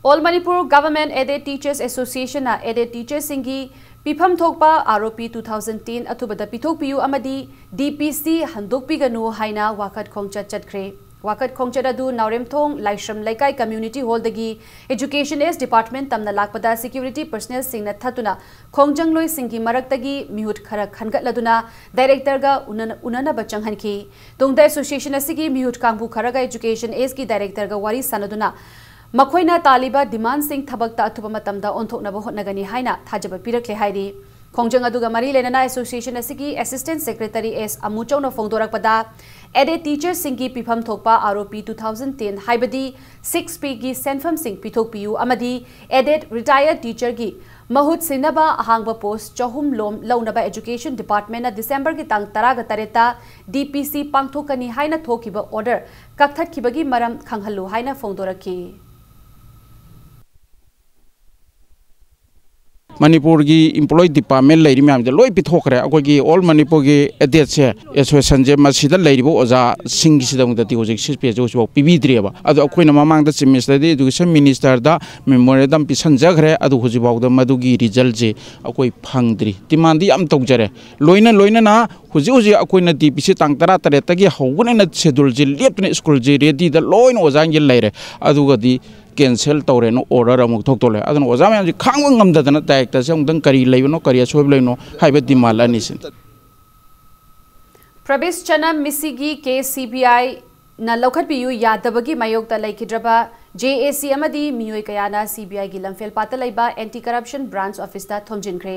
All Manipur Government Aided Teachers Association ꯅ aided teachersꯁꯤꯡꯒꯤ ꯄꯤꯐꯝ ꯊꯣꯛꯄ R O P two thousand ten ꯑꯊꯨꯕꯗ ꯄꯤꯊꯣꯛꯄꯤꯌꯨ ꯑꯃꯗꯤ D P C ꯍꯟꯗꯣꯛꯄꯤꯒꯅꯨ ꯍꯥꯏꯅ ꯋꯥꯀꯠ ꯈꯣꯡꯆꯠ ꯆꯠꯈ꯭ꯔꯦ꯫ ꯋꯥꯀꯠ ꯈꯣꯡꯆꯠ ꯑꯗꯨ ꯅꯥꯎꯔꯦꯝꯊꯣꯡ ꯂꯥꯏꯁ꯭ꯔꯝ ꯂꯩꯀꯥꯏ community hallꯗꯒꯤ Education S department ꯇꯝꯅ ꯂꯥꯛꯄꯗ security personnelꯁꯤꯡꯅ ꯊꯠꯇꯨꯅ ꯈꯣꯡꯖꯪꯂꯣꯏꯁꯤꯡꯒꯤ ꯃꯔꯛꯇꯒꯤ ꯃꯤꯍꯨꯠ ꯈꯔ ꯈꯟꯒꯠꯂꯗꯨꯅ directorꯒ ꯎꯅ-, ꯎꯅꯅꯕ ꯆꯪꯍꯟꯈꯤ꯫ ꯇꯨꯡꯗ association ꯑꯁꯤꯒꯤ ꯃꯤꯍꯨꯠ ꯀꯥꯡꯕꯨ ꯈꯔꯒ Education Sꯒꯤ directorꯒ ꯋꯥꯔꯤ ꯁꯥꯟꯅꯗꯨꯅ ꯃꯈꯣꯏꯅ ꯇꯥꯜꯂꯤꯕ demandꯁꯤꯡ ꯊꯕꯛꯇ ꯑꯊꯨꯕ ꯃꯇꯝꯗ ꯑꯣꯟꯊꯣꯛꯅꯕ ꯍꯣꯠꯅꯒꯅꯤ ꯍꯥꯏꯅ ꯊꯥꯖꯕ ꯄꯤꯔꯛꯂꯦ ꯍꯥꯏꯔꯤ꯫ ꯈꯣꯡꯖꯪ ꯑꯗꯨꯒ ꯃꯔꯤ ꯂꯩꯅꯅ ꯑꯦꯁꯣꯁꯤꯌꯦꯁꯟ ꯑꯁꯤꯒꯤ ꯑꯦꯁꯤꯁꯇꯦꯟꯠ ꯁꯦꯀ꯭ꯔꯦꯇꯔꯤ ꯑꯦꯁ ꯑꯃꯨꯆꯧꯅ ꯐꯣꯡꯗꯣꯔꯛꯄꯗ, ꯑꯦꯗꯦꯗ ꯇꯤꯆꯔꯁꯤꯡꯒꯤ ꯄꯤꯐꯝ ꯊꯣꯛꯄ ꯑꯥꯔ ꯑꯣ ꯄꯤ ꯇꯨ ꯊꯥꯎꯖꯟ ꯇꯦꯟ, ꯍꯥꯏꯕꯗꯤ ꯁꯤꯛꯁ ꯄꯤꯒꯤ ꯁꯦꯟꯐꯝꯁꯤꯡ ꯄꯤꯊꯣꯛꯄꯤꯌꯨ ꯑꯃꯗꯤ ꯑꯦꯗꯦꯗ ꯔꯤꯇꯥꯌꯔ ꯇꯤꯆꯔꯒꯤ ꯃꯍꯨꯠ ꯁꯤꯟꯅꯕ ꯑꯍꯥꯡꯕ ꯄꯣꯁ ꯆꯍꯨꯝ ꯂꯣꯝ ꯂꯧꯅꯕ ꯑꯦꯖꯨꯀꯦꯁꯟ ꯗꯤꯄꯥꯔꯠꯃꯦꯟꯠꯅ ꯗꯤꯁꯦꯝꯕꯔꯒꯤ ꯇꯥꯡ ꯇꯔꯥꯒ ꯇꯔꯦꯠꯇ ꯗꯤ ꯄꯤ ꯁꯤ ꯄꯥꯡꯊꯣꯛꯀꯅꯤ ꯍꯥꯏꯅ ꯊꯣꯛꯈꯤꯕ ꯑꯣꯔꯗꯔ ꯀꯛꯊꯠꯈꯤꯕꯒꯤ ꯃꯔꯝ ꯈꯪꯍꯜꯂꯨ ꯍꯥꯏꯅ ꯐꯣꯡꯗꯣꯔꯛꯈꯤ꯫ ꯃꯅꯤꯄꯨꯔꯒꯤ ꯏꯝꯄ꯭ꯂꯣꯏ ꯗꯤꯄꯥꯔꯠꯃꯦꯟ ꯂꯩꯔꯤ ꯃꯌꯥꯝꯁꯦ ꯂꯣꯏ ꯄꯤꯊꯣꯛꯈ꯭ꯔꯦ꯫ ꯑꯩꯈꯣꯏꯒꯤ ꯑꯣꯜ ꯃꯅꯤꯄꯨꯔꯒꯤ ꯑꯦꯗꯦꯠꯁꯦ, ꯑꯦꯁꯣꯁꯤꯌꯦꯁꯟꯁꯦ, ꯃꯁꯤꯗ ꯂꯩꯔꯤꯕ ꯑꯣꯖꯥꯁꯤꯡꯒꯤꯁꯤꯗꯃꯛꯇꯗꯤ ꯍꯧꯖꯤꯛ ꯁꯤꯛꯁ ꯄꯦꯁꯦ ꯍꯧꯖꯤꯛꯐꯥꯎ ꯄꯤꯕꯤꯗ꯭ꯔꯤꯑꯕ꯫ ꯑꯗꯣ ꯑꯩꯈꯣꯏꯅ ꯃꯃꯥꯡꯗ ꯆꯤꯐ ꯃꯤꯅꯤꯁꯇꯔꯗꯒꯤ, ꯏꯗꯨꯀꯦꯁꯟ ꯃꯤꯅꯤꯁꯇꯔꯗ ꯃꯦꯃꯣꯔꯦꯟꯗꯝ ꯄꯤꯁꯟꯖꯈ꯭ꯔꯦ꯫ ꯑꯗꯨ ꯍꯧꯖꯤꯛꯐꯥꯎꯗ ꯃꯗꯨꯒꯤ ꯔꯤꯖꯜꯁꯦ ꯑꯩꯈꯣꯏ ꯐꯪꯗ꯭ꯔꯤ꯫ ꯗꯤꯃꯥꯟꯗꯤ ꯌꯥꯝ ꯇꯧꯖꯔꯦ꯫ ꯂꯣꯏꯅ ꯂꯣꯏꯅꯅ ꯍꯧꯖꯤꯛ ꯍꯧꯖꯤꯛ ꯑꯩꯈꯣꯏꯅ ꯗꯤ ꯄꯤ ꯁꯤ ꯇꯥꯡ ꯇꯔꯥ ꯇꯔꯦꯠꯇꯒꯤ ꯍꯧꯒꯅꯦꯅ ꯁꯦꯗꯨꯜꯁꯦ ꯂꯦꯞꯇꯅ ꯁ꯭ꯀꯨꯜꯁꯦ ꯔꯦꯗꯤꯗ ꯂꯣꯏꯅ ꯑꯣꯖꯥꯁꯤꯡꯁꯦ ꯂꯩꯔꯦ꯫ ꯑꯗꯨꯒꯗꯤ ꯀꯦꯟꯁꯦꯜ ꯇꯧꯔꯦꯅ ꯑꯣꯔꯗꯔ ꯑꯃꯨꯛ ꯊꯣꯛꯇꯣꯔꯦ꯫ ꯑꯗꯨꯅ ꯑꯣꯖꯥ ꯃꯌꯥꯝꯁꯤ ꯈꯥꯡꯕ ꯉꯝꯗꯗꯅ ꯗꯥꯏꯔꯦꯛꯇꯔꯁꯦ ꯑꯃꯨꯛꯇꯪ ꯀꯔꯤ ꯂꯩꯕꯅꯣ, ꯀꯔꯤ ꯑꯁꯣꯏꯕ ꯂꯩꯕꯅꯣ ꯍꯥꯏꯕ ꯗꯤꯃꯥꯟ ꯑꯅꯤꯁꯤꯅꯤ꯫ ꯄ꯭ꯔꯕꯤꯁ ꯆꯅꯝ ꯃꯤꯁꯤꯒꯤ ꯀꯦꯁ ꯁꯤ ꯕꯤ ꯑꯥꯏꯅ ꯂꯧꯈꯠꯄꯤꯌꯨ ꯌꯥꯗꯕꯒꯤ ꯃꯥꯌꯣꯛꯇ ꯂꯩꯈꯤꯗ꯭ꯔꯕ ꯖꯦ ꯑꯦ ꯁꯤ ꯑꯃꯗꯤ ꯃꯤꯑꯣꯏ ꯀꯌꯥꯅ ꯁꯤ ꯕꯤ ꯑꯥꯏꯒꯤ ꯂꯝꯐꯦꯜꯄꯥꯠꯇ ꯂꯩꯕ ꯑꯦꯟꯇꯤ ꯀꯔꯞꯁꯟ ꯕ꯭ꯔꯥꯟꯆ ꯑꯣꯐꯤꯁꯇ ꯊꯣꯝꯖꯤꯟꯈ꯭ꯔꯦ꯫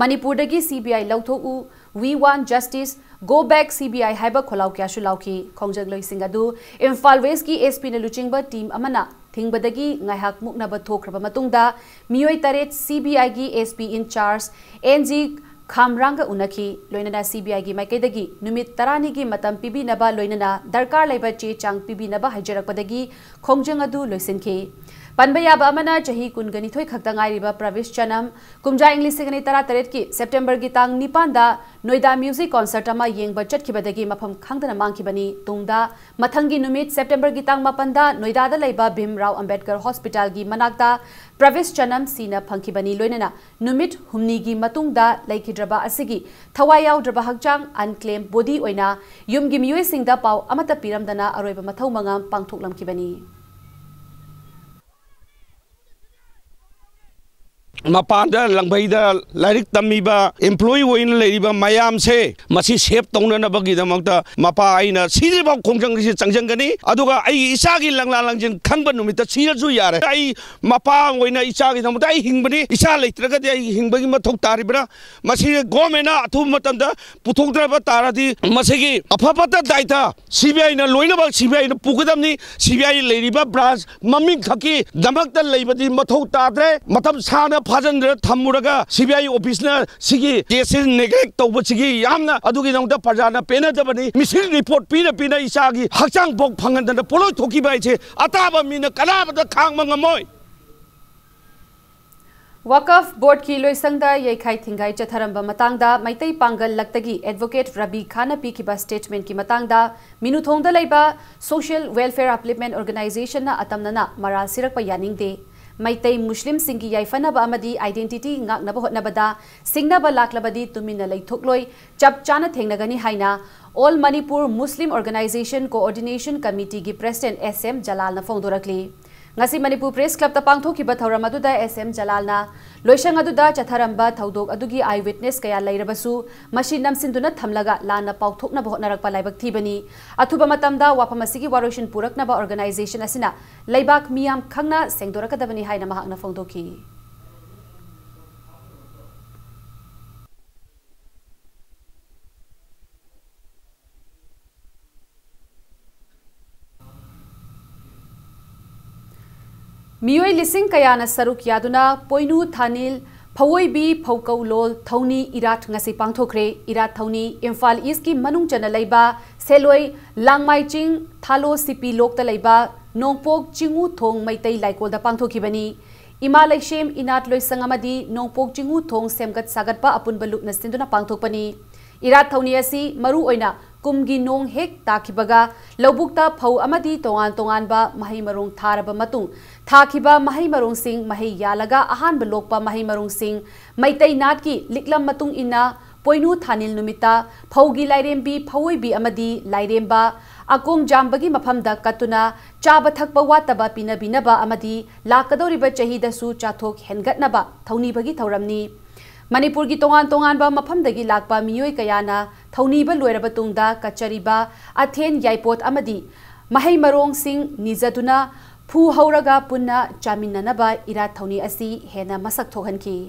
ꯃꯅꯤꯄꯨꯔꯗꯒꯤ ꯁꯤ ꯕꯤ ꯑꯥꯏ ꯂꯧꯊꯣꯛꯎ, We want justice, go back C B I ꯍꯥꯏꯕ ꯈꯣꯜꯂꯥꯎ ꯀꯌꯥꯁꯨ ꯂꯥꯎꯈꯤ꯫ ꯈꯣꯡꯖꯪꯂꯣꯏꯁꯤꯡ ꯑꯗꯨ ꯏꯝꯐꯥꯜ ꯋꯦꯁꯀꯤ ꯑꯦꯁ ꯄꯤꯅ ꯂꯨꯆꯤꯡꯕ ꯇꯤꯝ ꯑꯃꯅ ꯊꯤꯡꯕꯗꯒꯤ ꯉꯥꯏꯍꯥꯛ ꯃꯨꯛꯅꯕ ꯊꯣꯛꯈ꯭ꯔꯕ ꯃꯇꯨꯡꯗ, ꯃꯤꯑꯣꯏ ꯇꯔꯦꯠ ꯁꯤ ꯕꯤ ꯑꯥꯏꯒꯤ S P in charge N G ꯈꯥꯝꯔꯥꯡꯒ ꯎꯅꯈꯤ꯫ ꯂꯣꯏꯅꯅ ꯁꯤ ꯕꯤ ꯑꯥꯏꯒꯤ ꯃꯥꯏꯀꯩꯗꯒꯤ ꯅꯨꯃꯤꯠ ꯇꯔꯥꯅꯤꯒꯤ ꯃꯇꯝ ꯄꯤꯕꯤꯅꯕ, ꯂꯣꯏꯅꯅ ꯗꯔꯀꯥꯔ ꯂꯩꯕ ꯆꯦ ꯆꯥꯡ ꯄꯤꯕꯤꯅꯕ ꯍꯥꯏꯖꯔꯛꯄꯗꯒꯤ ꯈꯣꯡꯖꯪ ꯑꯗꯨ ꯂꯣꯏꯁꯤꯟꯈꯤ꯫ ꯄꯟꯕ ꯌꯥꯕ ꯑꯃꯅ, ꯆꯍꯤ ꯀꯨꯟꯒ ꯅꯤꯊꯣꯏ ꯈꯛꯇ ꯉꯥꯏꯔꯤꯕ ꯄ꯭ꯔꯕꯤꯁ ꯆꯅꯝ ꯀꯨꯝꯖꯥ ꯏꯪ ꯂꯤꯁꯤꯡ ꯑꯅꯤ ꯇꯔꯥ ꯇꯔꯦꯠꯀꯤ ꯁꯦꯞꯇꯦꯝꯕꯔꯒꯤ ꯇꯥꯡ ꯅꯤꯄꯥꯟꯗ ꯅꯣꯏꯗꯥ ꯃ꯭ꯌꯨꯖꯤꯛ ꯀꯣꯟꯁꯔꯠ ꯑꯃ ꯌꯦꯡꯕ ꯆꯠꯈꯤꯕꯗꯒꯤ ꯃꯐꯝ ꯈꯪꯗꯅ ꯃꯥꯡꯈꯤꯕꯅꯤ꯫ ꯇꯨꯡꯗ ꯃꯊꯪꯒꯤ ꯅꯨꯃꯤꯠ ꯁꯦꯞꯇꯦꯝꯕꯔꯒꯤ ꯇꯥꯡ ꯃꯥꯄꯟꯗ ꯅꯣꯏꯗꯥꯗ ꯂꯩꯕ ꯚꯤꯝ ꯔꯥꯎ ꯑꯝꯕꯦꯗꯀꯔ ꯍꯣꯁꯄꯤꯇꯥꯜꯒꯤ ꯃꯅꯥꯛꯇ ꯄ꯭ꯔꯕꯤꯁ ꯆꯅꯝ ꯁꯤꯅ ꯐꯪꯈꯤꯕꯅꯤ꯫ ꯂꯣꯏꯅꯅ ꯅꯨꯃꯤꯠ ꯍꯨꯝꯅꯤꯒꯤ ꯃꯇꯨꯡꯗ ꯂꯩꯈꯤꯗ꯭ꯔꯕ ꯑꯁꯤꯒꯤ ꯊꯋꯥꯏ ꯌꯥꯎꯗ꯭ꯔꯕ ꯍꯛꯆꯥꯡ, unclaimed body, ꯑꯣꯏꯅ ꯌꯨꯝꯒꯤ ꯃꯤꯑꯣꯏꯁꯤꯡꯗ ꯄꯥꯎ ꯑꯃꯠꯇ ꯄꯤꯔꯝꯗꯅ ꯑꯔꯣꯏꯕ ꯃꯊꯧ ꯃꯉꯝ ꯄꯥꯡꯊꯣꯛꯂꯝꯈꯤꯕꯅꯤ꯫ ꯃꯄꯥꯟꯗ ꯂꯝꯕꯩꯗ ꯂꯥꯏꯔꯤꯛ ꯇꯝꯃꯤꯕ, employee ꯑꯣꯏꯅ ꯂꯩꯔꯤꯕ ꯃꯌꯥꯝꯁꯦ, ꯃꯁꯤ save ꯇꯧꯅꯅꯕꯒꯤꯗꯃꯛꯇ ꯃꯄꯥ ꯑꯩꯅ ꯁꯤꯗ꯭ꯔꯤꯐꯥꯎ ꯈꯣꯡꯖꯪꯁꯤ ꯆꯪꯁꯤꯟꯒꯅꯤ꯫ ꯑꯗꯨꯒ ꯑꯩꯒꯤ ꯏꯆꯥꯒꯤ ꯂꯪꯂꯥ ꯂꯪꯖꯤꯟ ꯈꯪꯕ ꯅꯨꯃꯤꯠꯇ ꯁꯤꯔꯁꯨ ꯌꯥꯔꯦ꯫ ꯑꯩ ꯃꯄꯥ ꯑꯣꯏꯅ ꯏꯆꯥꯒꯤꯗꯃꯛꯇ ꯑꯩ ꯍꯤꯡꯕꯅꯤ꯫ ꯏꯆꯥ ꯂꯩꯇ꯭ꯔꯒꯗꯤ ꯑꯩ ꯍꯤꯡꯕꯒꯤ ꯃꯊꯧ ꯇꯥꯔꯤꯕ꯭ꯔꯥ? ꯃꯁꯤ government ꯅ ꯑꯊꯨꯕ ꯃꯇꯝꯗ ꯄꯨꯊꯣꯛꯇ꯭ꯔꯕ ꯇꯥꯔꯗꯤ, ꯃꯁꯤꯒꯤ ꯑꯐ ꯐꯠꯇ ꯗꯥꯏꯇ CBI ꯅ ꯂꯣꯏꯅꯃꯛ CBI ꯅ ꯄꯨꯒꯗꯕꯅꯤ꯫ CBI ꯂꯩꯔꯤꯕ branch ꯃꯃꯤꯡ ꯈꯛꯀꯤ ꯗꯃꯛꯇ ꯂꯩꯕꯗꯤ ꯃꯊꯧ ꯇꯥꯗ꯭ꯔꯦ꯫ ꯃꯇꯝ ꯁꯥꯡꯅ ꯐꯥꯖꯤꯟꯗꯅ ꯊꯝꯃꯨꯔꯒ CBI office ꯅ ꯁꯤꯒꯤ case ꯁꯤ neglect ꯇꯧꯕꯁꯤꯒꯤ ꯌꯥꯝꯅ ꯑꯗꯨꯒꯤꯗꯃꯛꯇ ꯄ꯭ꯔꯖꯥꯅ ꯄꯦꯟꯅꯗꯕꯅꯤ꯫ Missing report ꯄꯤꯅ ꯄꯤꯅ ꯏꯆꯥꯒꯤ ꯍꯛꯆꯥꯡ ꯐꯥꯎ ꯐꯪꯍꯟꯗꯅ ꯄꯣꯂꯣꯏ ꯊꯣꯛꯈꯤꯕ ꯍꯥꯏꯁꯦ ꯑꯇꯥꯕ ꯃꯤꯅ ꯀꯅꯥꯃꯇ ꯈꯥꯡꯕ ꯉꯝꯃꯣꯏ꯫ ꯋꯥꯀꯐ ꯕꯣꯔꯗꯀꯤ ꯂꯣꯏꯁꯪꯗ ꯌꯩꯈꯥꯏ ꯊꯤꯡꯒꯥꯏ ꯆꯠꯊꯔꯝꯕ ꯃꯇꯥꯡꯗ ꯃꯩꯇꯩ ꯄꯥꯡꯒꯜ ꯂꯛꯇꯒꯤ ꯑꯦꯗꯚꯣꯀꯦꯠ ꯔꯕꯤ ꯈꯥꯟꯅ ꯄꯤꯈꯤꯕ statement ꯀꯤ ꯃꯇꯥꯡꯗ ꯃꯤꯅꯨꯊꯣꯡꯗ ꯂꯩꯕ Social Welfare Upliftment Organisation ꯅ ꯑꯇꯝꯅꯅ ꯃꯔꯥꯜ ꯁꯤꯔꯛꯄ ꯌꯥꯅꯤꯡꯗꯦ꯫ ꯃꯩꯇꯩ ꯃꯨꯁꯂꯤꯝꯁꯤꯡꯒꯤ ꯌꯥꯏꯐꯅꯕ ꯑꯃꯗꯤ identity ꯉꯥꯛꯅꯕ ꯍꯣꯠꯅꯕꯗ ꯁꯤꯡꯅꯕ ꯂꯥꯛꯂꯕꯗꯤ ꯇꯨꯃꯤꯟꯅ ꯂꯩꯊꯣꯛꯂꯣꯏ, ꯆꯞ ꯆꯥꯅ ꯊꯦꯡꯅꯒꯅꯤ ꯍꯥꯏꯅ All Manipur Muslim Organisation Coordination Committee ꯒꯤ President S M ꯖꯂꯥꯜꯅ ꯐꯣꯡꯗꯣꯔꯛꯂꯤ꯫ ꯉꯁꯤ ꯃꯅꯤꯄꯨꯔ Press Club ꯇ ꯄꯥꯡꯊꯣꯛꯈꯤꯕ ꯊꯧꯔꯝ ꯑꯗꯨꯗ S M ꯖꯂꯥꯜꯅ ꯂꯣꯏꯁꯪ ꯑꯗꯨꯗ ꯆꯠꯊꯔꯝꯕ ꯊꯧꯗꯣꯛ ꯑꯗꯨꯒꯤ eye witness ꯀꯌꯥ ꯂꯩꯔꯕꯁꯨ ꯃꯁꯤ ꯅꯝꯁꯤꯟꯗꯨꯅ ꯊꯝꯂꯒ ꯂꯥꯟꯅ ꯄꯥꯎꯊꯣꯛꯅꯕ ꯍꯣꯠꯅꯔꯛꯄ ꯂꯥꯏꯕꯛ ꯊꯤꯕꯅꯤ꯫ ꯑꯊꯨꯕ ꯃꯇꯝꯗ ꯋꯥꯐꯝ ꯑꯁꯤꯒꯤ ꯋꯥꯔꯣꯏꯁꯤꯟ ꯄꯨꯔꯛꯅꯕ organisation ꯑꯁꯤꯅ ꯂꯩꯕꯥꯛ ꯃꯤꯌꯥꯝ ꯈꯪꯅ ꯁꯦꯡꯗꯣꯔꯛꯀꯗꯕꯅꯤ ꯍꯥꯏꯅ ꯃꯍꯥꯛꯅ ꯐꯣꯡꯗꯣꯛꯈꯤ꯫ ꯃꯤꯑꯣꯏ ꯂꯤꯁꯤꯡ ꯀꯌꯥꯅ ꯁꯔꯨꯛ ꯌꯥꯗꯨꯅ ꯄꯣꯏꯅꯨ ꯊꯥꯅꯤꯜ ꯐꯋꯣꯏꯕꯤ ꯐꯧꯀꯧꯂꯣꯜ ꯊꯧꯅꯤ ꯏꯔꯥꯠ ꯉꯁꯤ ꯄꯥꯡꯊꯣꯛꯈ꯭ꯔꯦ꯫ ꯏꯔꯥꯠ ꯊꯧꯅꯤ ꯏꯝꯐꯥꯜ ꯏꯁꯀꯤ ꯃꯅꯨꯡ ꯆꯟꯅ ꯂꯩꯕ ꯁꯦꯂꯣꯏ ꯂꯥꯡꯃꯥꯏ ꯆꯤꯡ ꯊꯥꯂꯣ ꯁꯤꯄꯤ ꯂꯣꯛꯇ ꯂꯩꯕ ꯅꯣꯡꯄꯣꯛ ꯆꯤꯡꯉꯨ ꯊꯣꯡ ꯃꯩꯇꯩ ꯂꯥꯏꯀꯣꯜꯗ ꯄꯥꯡꯊꯣꯛꯈꯤꯕꯅꯤ꯫ ꯏꯃꯥ ꯂꯩꯁꯦꯝ ꯏꯅꯥꯠ ꯂꯣꯏꯁꯪ ꯑꯃꯗꯤ ꯅꯣꯡꯄꯣꯛ ꯆꯤꯡꯉꯨ ꯊꯣꯡ ꯁꯦꯝꯒꯠ ꯁꯥꯒꯠꯄ ꯑꯄꯨꯟꯕ ꯂꯨꯞꯅ ꯁꯤꯟꯗꯨꯅ ꯄꯥꯡꯊꯣꯛꯄꯅꯤ꯫ ꯏꯔꯥꯠ ꯊꯧꯅꯤ ꯑꯁꯤ ꯃꯔꯨ ꯑꯣꯏꯅ ꯀꯨꯝꯒꯤ ꯅꯣꯡ ꯍꯦꯛ ꯇꯥꯈꯤꯕꯒ ꯂꯧꯕꯨꯛꯇ ꯐꯧ ꯑꯃꯗꯤ ꯇꯣꯉꯥꯟ ꯇꯣꯉꯥꯟꯕ ꯃꯍꯩ ꯃꯔꯣꯡ ꯊꯥꯔꯕ ꯃꯇꯨꯡ ꯊꯥꯈꯤꯕ ꯃꯍꯩ ꯃꯔꯣꯡꯁꯤꯡ ꯃꯍꯩ ꯌꯥꯜꯂꯒ ꯑꯍꯥꯟꯕ ꯂꯣꯛꯄ ꯃꯍꯩ ꯃꯔꯣꯡꯁꯤꯡ ꯃꯩꯇꯩ ꯅꯥꯠꯀꯤ ꯂꯤꯛꯂꯝ ꯃꯇꯨꯡ ꯏꯟꯅ ꯄꯣꯏꯅꯨ ꯊꯥꯅꯤꯜ ꯅꯨꯃꯤꯠꯇ ꯐꯧꯒꯤ ꯂꯥꯏꯔꯦꯝꯕꯤ ꯐꯋꯣꯏꯕꯤ ꯑꯃꯗꯤ ꯂꯥꯏꯔꯦꯝꯕ ꯑꯀꯣꯝ ꯖꯥꯝꯕꯒꯤ ꯃꯐꯝꯗ ꯀꯠꯇꯨꯅ ꯆꯥꯕ ꯊꯛꯄ ꯋꯥꯠꯇꯕ ꯄꯤꯅꯕꯤꯅꯕ ꯑꯃꯗꯤ ꯂꯥꯛꯀꯗꯧꯔꯤꯕ ꯆꯍꯤꯗꯁꯨ ꯆꯥꯊꯣꯛ ꯍꯦꯟꯒꯠꯅꯕ ꯊꯧꯅꯤꯕꯒꯤ ꯊꯧꯔꯝꯅꯤ꯫ ꯃꯅꯤꯄꯨꯔꯒꯤ ꯇꯣꯉꯥꯟ ꯇꯣꯉꯥꯟꯕ ꯃꯐꯝꯗꯒꯤ ꯂꯥꯛꯄ ꯃꯤꯑꯣꯏ ꯀꯌꯥꯅ ꯊꯧꯅꯤꯕ ꯂꯣꯏꯔꯕ ꯇꯨꯡꯗ ꯀꯠꯆꯔꯤꯕ ꯑꯊꯦꯟ ꯌꯥꯏꯄꯣꯠ ꯑꯃꯗꯤ ꯃꯍꯩ ꯃꯔꯣꯡꯁꯤꯡ ꯅꯤꯖꯗꯨꯅ ꯐꯨ ꯍꯧꯔꯒ ꯄꯨꯟꯅ ꯆꯥꯃꯤꯟꯅꯅꯕ ꯏꯔꯥꯠ ꯊꯧꯅꯤ ꯑꯁꯤ ꯍꯦꯟꯅ ꯃꯁꯛ ꯊꯣꯛꯍꯟꯈꯤ꯫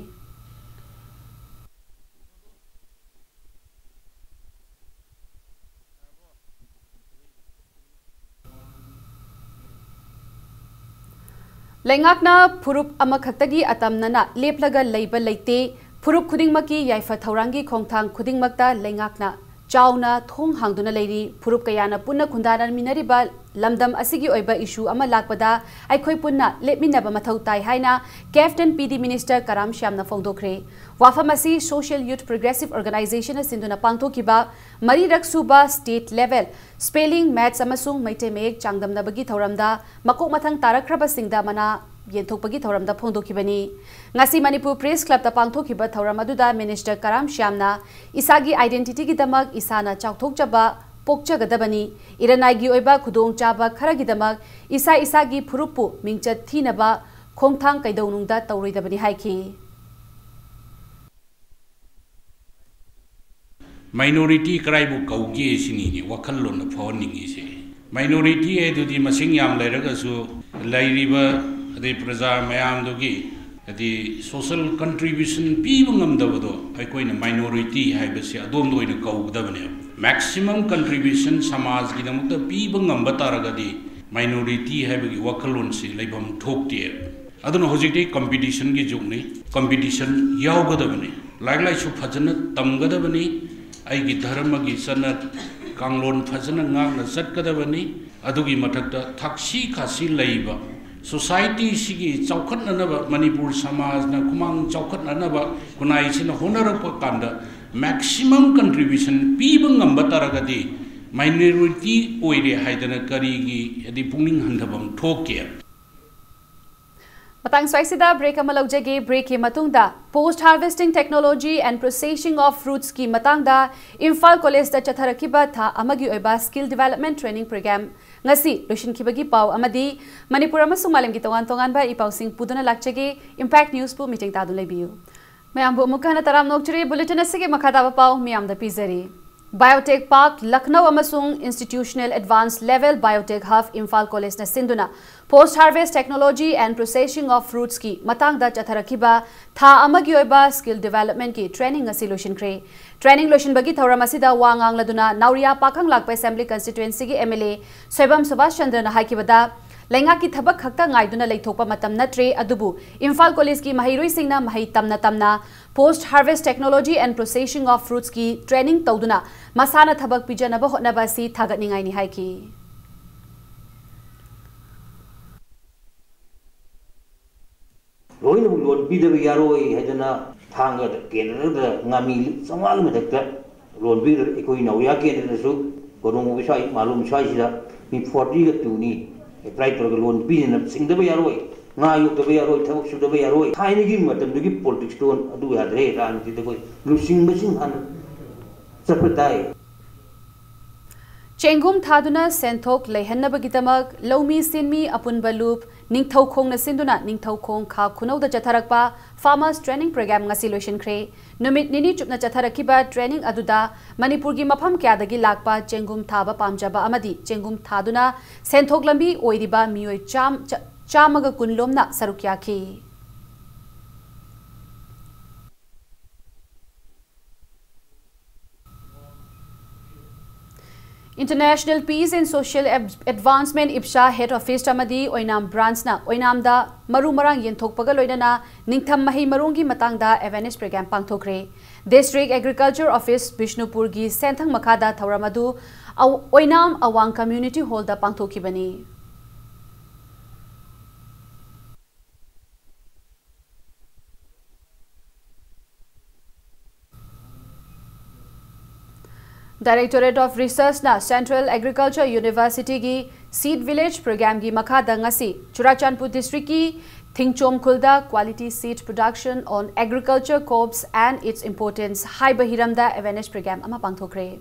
ꯂꯩꯉꯥꯛꯅ ꯐꯨꯔꯨꯞ ꯑꯃꯈꯛꯇꯒꯤ ꯑꯇꯝꯅꯅ ꯂꯦꯞꯂꯒ ꯂꯩꯕ ꯂꯩꯇꯦ꯫ ꯐꯨꯔꯨꯞ ꯈꯨꯗꯤꯡꯃꯛꯀꯤ ꯌꯥꯏꯐ ꯊꯧꯔꯥꯡꯒꯤ ꯈꯣꯡꯊꯥꯡ ꯈꯨꯗꯤꯡꯃꯛꯇ ꯂꯩꯉꯥꯛꯅ ꯆꯥꯎꯅ ꯊꯣꯡ ꯍꯥꯡꯗꯨꯅ ꯂꯩꯔꯤ꯫ ꯐꯨꯔꯨꯞ ꯀꯌꯥꯅ ꯄꯨꯟꯅ ꯈꯨꯟꯗꯥꯅꯃꯤꯟꯅꯔꯤꯕ ꯂꯝꯗꯝ ꯑꯁꯤꯒꯤ ꯑꯣꯏꯕ issue ꯑꯃ ꯂꯥꯛꯄꯗ ꯑꯩꯈꯣꯏ ꯄꯨꯟꯅ ꯂꯦꯞꯃꯤꯟꯅꯕ ꯃꯊꯧ ꯇꯥꯏ ꯍꯥꯏꯅ ꯀꯦꯞ ꯑꯦꯟ ꯄꯤ ꯗꯤ minister ꯀꯔꯥꯝ ꯁ꯭ꯌꯥꯝꯅ ꯐꯣꯡꯗꯣꯛꯈ꯭ꯔꯦ꯫ ꯋꯥꯐꯝ ꯑꯁꯤ Social Youth Progressive Organizationꯅ ꯁꯤꯟꯗꯨꯅ ꯄꯥꯡꯊꯣꯛꯈꯤꯕ ꯃꯔꯤꯔꯛ ꯁꯨꯕ state level spelling, maths ꯑꯃꯁꯨꯡ ꯃꯩꯇꯩ ꯃꯌꯦꯛ ꯆꯥꯡꯗꯝꯅꯕꯒꯤ ꯊꯧꯔꯝꯗ ꯃꯀꯣꯛ ꯃꯊꯪ ꯇꯥꯔꯛꯈ꯭ꯔꯕꯁꯤꯡꯗ ꯃꯅꯥ ꯌꯦꯟꯊꯣꯛꯄꯒꯤ ꯊꯧꯔꯝꯗ ꯐꯣꯡꯗꯣꯛꯈꯤꯕꯅꯤ꯫ ꯉꯁꯤ ꯃꯅꯤꯄꯨꯔ Press Clubꯇ ꯄꯥꯡꯊꯣꯛꯈꯤꯕ ꯊꯧꯔꯝ ꯑꯗꯨꯗ minister ꯀꯔꯥꯝ ꯁ꯭ꯌꯥꯝꯅ ꯏꯁꯥꯒꯤ identityꯒꯤꯗꯃꯛ ꯏꯁꯥꯅ ꯆꯥꯎꯊꯣꯛꯆꯕ ꯄꯣꯛꯆꯒꯗꯕꯅꯤ, ꯏꯔꯅꯥꯏꯒꯤ ꯑꯣꯏꯕ ꯈꯨꯗꯣꯡꯆꯥꯕ ꯈꯔꯒꯤꯗꯃꯛ ꯏꯁꯥ ꯏꯁꯥꯒꯤ ꯐꯨꯔꯨꯞꯄꯨ ꯃꯤꯡꯆꯠ ꯊꯤꯅꯕ ꯈꯣꯡꯊꯥꯡ ꯀꯩꯗꯧꯅꯨꯡꯗ ꯇꯧꯔꯣꯏꯗꯕꯅꯤ ꯍꯥꯏꯈꯤ꯫ Minority ꯀꯔꯥꯏꯕꯨ ꯀꯧꯒꯦ ꯁꯤꯅꯤꯅꯦ ꯋꯥꯈꯜꯂꯣꯟꯗ ꯐꯥꯎꯍꯟꯅꯤꯡꯉꯤꯁꯦ꯫ Minority ꯍꯥꯏꯗꯨꯗꯤ ꯃꯁꯤꯡ ꯌꯥꯝ ꯂꯩꯔꯒꯁꯨ ꯂꯩꯔꯤꯕ ꯑꯗꯩ ꯄ꯭ꯔꯖꯥ ꯃꯌꯥꯝꯗꯨꯒꯤ ꯍꯥꯏꯗꯤ social contribution ꯄꯤꯕ ꯉꯝꯗꯕꯗꯣ ꯑꯩꯈꯣꯏꯅ minority ꯍꯥꯏꯕꯁꯦ ꯑꯗꯣꯝꯗ ꯑꯣꯏꯅ ꯀꯧꯒꯗꯕꯅꯦꯕ꯫ Maximum contribution ꯁꯃꯥꯖꯒꯤꯗꯃꯛꯇ ꯄꯤꯕ ꯉꯝꯕ ꯇꯥꯔꯒꯗꯤ minority ꯍꯥꯏꯕꯒꯤ ꯋꯥꯈꯜꯂꯣꯟꯁꯤ ꯂꯩꯐꯝ ꯊꯣꯛꯇꯦꯕ꯫ ꯑꯗꯨꯅ ꯍꯧꯖꯤꯛꯇꯤ competitionꯒꯤ ꯖꯨꯒꯅꯤ, competition ꯌꯥꯎꯒꯗꯕꯅꯤ꯫ ꯂꯥꯏꯔꯤꯛ ꯂꯥꯏꯁꯨ ꯐꯖꯅ ꯇꯝꯒꯗꯕꯅꯤ꯫ ꯑꯩꯒꯤ ꯙꯔꯃꯒꯤ ꯆꯠꯅ ꯀꯥꯡꯂꯣꯟ ꯐꯖꯅ ꯉꯥꯛꯅ ꯆꯠꯀꯗꯕꯅꯤ꯫ ꯑꯗꯨꯒꯤ ꯃꯊꯛꯇ ꯊꯛꯁꯤ ꯈꯥꯁꯤ ꯂꯩꯕ societyꯁꯤꯒꯤ ꯆꯥꯎꯈꯠꯅꯅꯕ, ꯃꯅꯤꯄꯨꯔ ꯁꯃꯥꯖꯅ ꯈꯨꯃꯥꯡ ꯆꯥꯎꯈꯠꯅꯅꯕ ꯈꯨꯟꯅꯥꯏꯁꯤꯅ ꯍꯣꯠꯅꯔꯛꯄ ꯀꯥꯟꯗ maximum contribution ꯄꯤꯕ ꯉꯝꯕ ꯇꯥꯔꯒꯗꯤ minority ꯑꯣꯏꯔꯦ ꯍꯥꯏꯗꯅ ꯀꯔꯤꯒꯤ ꯍꯥꯏꯗꯤ ꯄꯨꯛꯅꯤꯡ ꯍꯟꯊꯐꯝ ꯊꯣꯛꯀꯦ? ꯃꯇꯥꯡ ꯁ꯭ꯋꯥꯏꯁꯤꯗ break ꯑꯃ ꯂꯧꯖꯒꯦ꯫ Breakꯀꯤ ꯃꯇꯨꯡꯗ Post Harvesting Technology and Processing of Fruitsꯀꯤ ꯃꯇꯥꯡꯗ ꯏꯝꯐꯥꯜ ꯀꯣꯂꯦꯖꯇ ꯆꯠꯊꯔꯛꯈꯤꯕ ꯊꯥ ꯑꯃꯒꯤ ꯑꯣꯏꯕ skill development training program ꯉꯁꯤ ꯂꯣꯏꯁꯤꯟꯈꯤꯕꯒꯤ ꯄꯥꯎ ꯑꯃꯗꯤ ꯃꯅꯤꯄꯨꯔ ꯑꯃꯁꯨꯡ ꯃꯥꯂꯦꯝꯒꯤ ꯇꯣꯉꯥꯟ ꯇꯣꯉꯥꯟꯕ ꯏ ꯄꯥꯎꯁꯤꯡ ꯄꯨꯗꯨꯅ ꯂꯥꯛꯆꯒꯦ꯫ Impact Newsꯄꯨ ꯃꯤꯠꯌꯦꯡ ꯇꯥꯗꯨꯅ ꯂꯩꯕꯤꯌꯨ꯫ ꯃꯌꯥꯝꯕꯨ ꯑꯃꯨꯛꯀ ꯍꯟꯅ ꯇꯔꯥꯝꯅ ꯑꯣꯛꯆꯔꯤ꯫ Bulletin ꯑꯁꯤꯒꯤ ꯃꯈꯥ ꯇꯥꯕ ꯄꯥꯎ ꯃꯤꯌꯥꯝꯗ ꯄꯤꯖꯔꯤ꯫ Biotech Park Lucknow ꯑꯃꯁꯨꯡ Institutional Advanced Level Biotech Hub Imphal ꯀꯣꯂꯦꯖꯅ ꯁꯤꯟꯗꯨꯅ Post Harvest Technology and Processing of Fruitsꯀꯤ ꯃꯇꯥꯡꯗ ꯆꯠꯊꯔꯛꯈꯤꯕ ꯊꯥ ꯑꯃꯒꯤ ꯑꯣꯏꯕ skill developmentꯀꯤ training ꯉꯁꯤ ꯂꯣꯏꯁꯤꯟꯈ꯭ꯔꯦ꯫ Training ꯂꯣꯏꯁꯤꯟꯕꯒꯤ ꯊꯧꯔꯝ ꯑꯁꯤꯗ ꯋꯥ ꯉꯥꯡꯂꯗꯨꯅ ꯅꯥꯎꯔꯤꯌꯥ ꯄꯥꯈꯪꯂꯥꯛꯄ Assembly Constituencyꯒꯤ M L A Soibam Subhas ꯆꯟꯗ꯭ꯔꯅ ꯍꯥꯏꯈꯤꯕꯗ, ꯂꯩꯉꯥꯛꯀꯤ ꯊꯕꯛ ꯈꯛꯇ ꯉꯥꯏꯗꯨꯅ ꯂꯩꯊꯣꯛꯄ ꯃꯇꯝ ꯅꯠꯇ꯭ꯔꯦ, ꯑꯗꯨꯕꯨ ꯏꯝꯐꯥꯜ ꯀꯣꯂꯦꯖꯀꯤ ꯃꯍꯩꯔꯣꯏꯁꯤꯡꯅ ꯃꯍꯩ ꯇꯝꯅ ꯇꯝꯅ Post Harvest Technology and Processing of Fruitsꯀꯤ training ꯇꯧꯗꯨꯅ ꯃꯁꯥꯅ ꯊꯕꯛ ꯄꯤꯖꯅꯕ ꯍꯣꯠꯅꯕ ꯑꯁꯤ ꯊꯥꯒꯠꯅꯤꯡꯉꯥꯏꯅꯤ ꯍꯥꯏꯈꯤ꯫ ꯂꯣꯏꯅꯃꯛ ꯂꯣꯟ ꯄꯤꯗꯕ ꯌꯥꯔꯣꯏ ꯍꯥꯏꯗꯅ ꯊꯥꯡꯒꯗ ꯀꯦꯟꯗ꯭ꯔꯗ ꯉꯥꯃꯤ ꯆꯥꯝꯃꯉꯥꯒꯤ ꯃꯊꯛꯇ ꯂꯣꯟ ꯄꯤꯗꯕ꯫ ꯑꯩꯈꯣꯏ ꯅꯥꯎꯔꯤꯌꯥ ꯀꯦꯟꯗ꯭ꯔꯗꯁꯨ ꯀꯣꯅꯨꯡ ꯁ꯭ꯋꯥꯏ ꯃꯥꯂꯣꯝ ꯁ꯭ꯋꯥꯏꯁꯤꯗ ꯃꯤ fortyꯒ twoꯅꯤ apply ꯇꯧꯔꯒ ꯂꯣꯟ ꯄꯤꯗꯅ ꯁꯤꯡꯗꯕ ꯌꯥꯔꯣꯏ, ꯉꯥ ꯌꯣꯛꯇꯕ ꯌꯥꯔꯣꯏ, ꯊꯕꯛ ꯁꯨꯗꯕ ꯌꯥꯔꯣꯏ꯫ ꯊꯥꯏꯅꯒꯤ ꯃꯇꯝꯗꯨꯒꯤ politics ꯇꯣ ꯑꯗꯨ ꯌꯥꯗ꯭ꯔꯦ꯫ ꯔꯥꯖꯅꯤꯇꯤꯗ ꯑꯩꯈꯣꯏ ꯂꯨꯆꯤꯡꯕꯁꯤꯡ ꯍꯥꯟꯅ ꯆꯠꯄ ꯇꯥꯏ꯫ ꯆꯦꯡꯒꯨꯝ ꯊꯥꯗꯨꯅ ꯁꯦꯟꯊꯣꯛ ꯂꯩꯍꯟꯅꯕꯒꯤꯗꯃꯛ ꯂꯧꯃꯤ ꯁꯤꯟꯃꯤ ꯑꯄꯨꯟꯕ ꯂꯨꯞ ꯅꯤꯡꯊꯧꯈꯣꯡꯅ ꯁꯤꯟꯗꯨꯅ ꯅꯤꯡꯊꯧꯈꯣꯡ ꯈꯥ ꯈꯨꯅꯧꯗ ꯆꯠꯊꯔꯛꯄ farmers training program ꯉꯁꯤ ꯂꯣꯏꯁꯤꯟꯈ꯭ꯔꯦ꯫ ꯅꯨꯃꯤꯠ ꯅꯤꯅꯤ ꯆꯨꯞꯅ ꯆꯠꯊꯔꯛꯈꯤꯕ training ꯑꯗꯨꯗ ꯃꯅꯤꯄꯨꯔꯒꯤ ꯃꯐꯝ ꯀꯌꯥꯗꯒꯤ ꯂꯥꯛꯄ ꯆꯦꯡꯒꯨꯝ ꯊꯥꯕ ꯄꯥꯝꯖꯕ ꯑꯃꯗꯤ ꯆꯦꯡꯒꯨꯝ ꯊꯥꯗꯨꯅ ꯁꯦꯟꯊꯣꯛ ꯂꯝꯕꯤ ꯑꯣꯏꯔꯤꯕ ꯃꯤꯑꯣꯏ ꯆꯥꯝ-, ꯆ-, ꯆꯥꯝꯃꯒ ꯀꯨꯟ ꯂꯣꯝꯅ ꯁꯔꯨꯛ ꯌꯥꯈꯤ꯫ International Peace and Social Ad-, Advancement, IPSA, Head Office ꯑꯃꯗꯤ ꯑꯣꯏꯅꯥꯝ branchꯅ ꯑꯣꯏꯅꯥꯝꯗ ꯃꯔꯨ ꯃꯔꯥꯡ ꯌꯦꯟꯊꯣꯛꯄꯒ ꯂꯣꯏꯅꯅ ꯅꯤꯡꯊꯝ ꯃꯍꯩ ꯃꯔꯣꯡꯒꯤ ꯃꯇꯥꯡꯗ awareness program ꯄꯥꯡꯊꯣꯛꯈ꯭ꯔꯦ꯫ District Agriculture Office ꯕꯤꯁꯅꯨꯄꯨꯔꯒꯤ ꯁꯦꯟꯊꯪ ꯃꯈꯥꯗ ꯊꯧꯔꯝ ꯑꯗꯨ ꯑꯧ-, ꯑꯣꯏꯅꯥꯝ ꯑꯋꯥꯡ Community Hallꯗ ꯄꯥꯡꯊꯣꯛꯈꯤꯕꯅꯤ꯫ Directorate of Researchꯅ Central Agriculture Universityꯒꯤ Seed Village programꯒꯤ ꯃꯈꯥꯗ ꯉꯁꯤ ꯆꯨꯔꯥꯆꯥꯟꯄꯨꯔ districtꯀꯤ ꯊꯤꯡꯆꯣꯝ ꯈꯨꯜꯗ Quality Seed Production on Agriculture Crops and Its Importance ꯍꯥꯏꯕ ꯍꯤꯔꯝꯗ awareness program ꯑꯃ ꯄꯥꯡꯊꯣꯛꯈ꯭ꯔꯦ꯫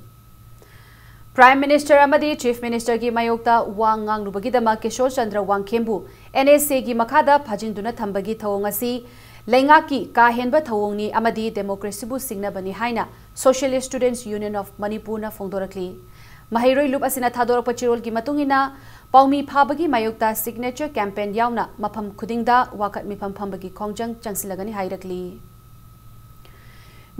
Prime Minister ꯑꯃꯗꯤ Chief Minister ꯒꯤ ꯃꯥꯌꯣꯛꯇ ꯋꯥ ꯉꯥꯡꯂꯨꯕꯒꯤꯗꯃꯛ Kishore Chandra ꯋꯥꯡꯈꯦꯝꯕꯨ N S A ꯒꯤ ꯃꯈꯥꯗ ꯐꯥꯖꯤꯟꯗꯨꯅ ꯊꯝꯕꯒꯤ ꯊꯧꯑꯣꯡ ꯑꯁꯤ ꯂꯩꯉꯥꯛꯀꯤ ꯀꯥ ꯍꯦꯟꯕ ꯊꯧꯑꯣꯡꯅꯤ ꯑꯃꯗꯤ democracy ꯕꯨ ꯁꯤꯡꯅꯕꯅꯤ ꯍꯥꯏꯅ Socialist Students Union of Manipur ꯅ ꯐꯣꯡꯗꯣꯔꯛꯂꯤ꯫ ꯃꯍꯩꯔꯣꯏ ꯂꯨꯞ ꯑꯁꯤꯅ ꯊꯥꯗꯣꯔꯛꯄ ꯆꯦꯔꯣꯜꯒꯤ ꯃꯇꯨꯡ ꯏꯟꯅ, ꯄꯥꯎꯃꯤ ꯐꯥꯕꯒꯤ ꯃꯥꯌꯣꯛꯇ signature campaign ꯌꯥꯎꯅ ꯃꯐꯝ ꯈꯨꯗꯤꯡꯗ ꯋꯥꯀꯠ ꯃꯤꯐꯝ ꯐꯝꯕꯒꯤ ꯈꯣꯡꯖꯪ ꯆꯪꯁꯤꯜꯂꯒꯅꯤ ꯍꯥꯏꯔꯛꯂꯤ꯫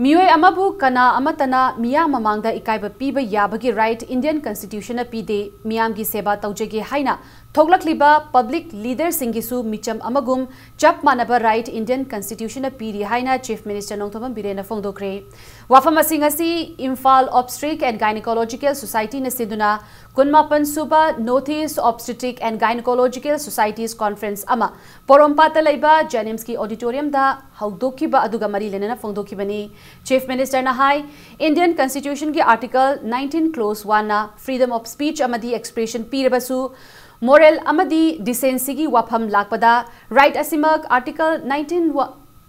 ꯃꯤꯑꯣꯏ ꯑꯃꯕꯨ ꯀꯅꯥ ꯑꯃꯠꯇꯅ ꯃꯤꯌꯥꯝ ꯃꯃꯥꯡꯗ ꯏꯀꯥꯏꯕ ꯄꯤꯕ ꯌꯥꯕꯒꯤ right Indian Constitution ꯅ ꯄꯤꯗꯦ꯫ ꯃꯤꯌꯥꯝꯒꯤ ꯁꯦꯕꯥ ꯇꯧꯖꯒꯦ ꯍꯥꯏꯅ ꯊꯣꯛꯂꯛꯂꯤꯕ public leader ꯁꯤꯡꯒꯤꯁꯨ ꯃꯤꯆꯝ ꯑꯃꯒꯨꯝ ꯆꯞ ꯃꯥꯟꯅꯕ right Indian Constitution ꯅ ꯄꯤꯔꯤ ꯍꯥꯏꯅ Chief Minister ꯅꯣꯡꯊꯣꯝꯕꯝ ꯕꯤꯔꯦꯟꯅ ꯐꯣꯡꯗꯣꯛꯈ꯭ꯔꯦ꯫ ꯋꯥꯐꯝ ꯑꯁꯤ ꯉꯁꯤ Imphal Obstetric and Gynecological Society ꯅ ꯁꯤꯟꯗꯨꯅ ꯀꯨꯟꯃꯥꯄꯟ ꯁꯨꯕ North East Obstetric and Gynecological Societies Conference ꯑꯃ ꯄꯣꯔꯣꯝꯄꯥꯠꯇ ꯂꯩꯕ JNIMS ꯀꯤ auditorium ꯗ ꯍꯧꯗꯣꯛꯈꯤꯕ ꯑꯗꯨꯒ ꯃꯔꯤ ꯂꯩꯅꯅ ꯐꯣꯡꯗꯣꯛꯈꯤꯕꯅꯤ꯫ Chief Minister ꯅ ꯍꯥꯏ, Indian Constitution ꯒꯤ Article nineteen Clause one ꯅ freedom of speech ꯑꯃꯗꯤ expression ꯄꯤꯔꯕꯁꯨ, moral ꯑꯃꯗꯤ decency ꯒꯤ ꯋꯥꯐꯝ ꯂꯥꯛꯄꯗ right ꯑꯁꯤꯃꯛ Article nineteen,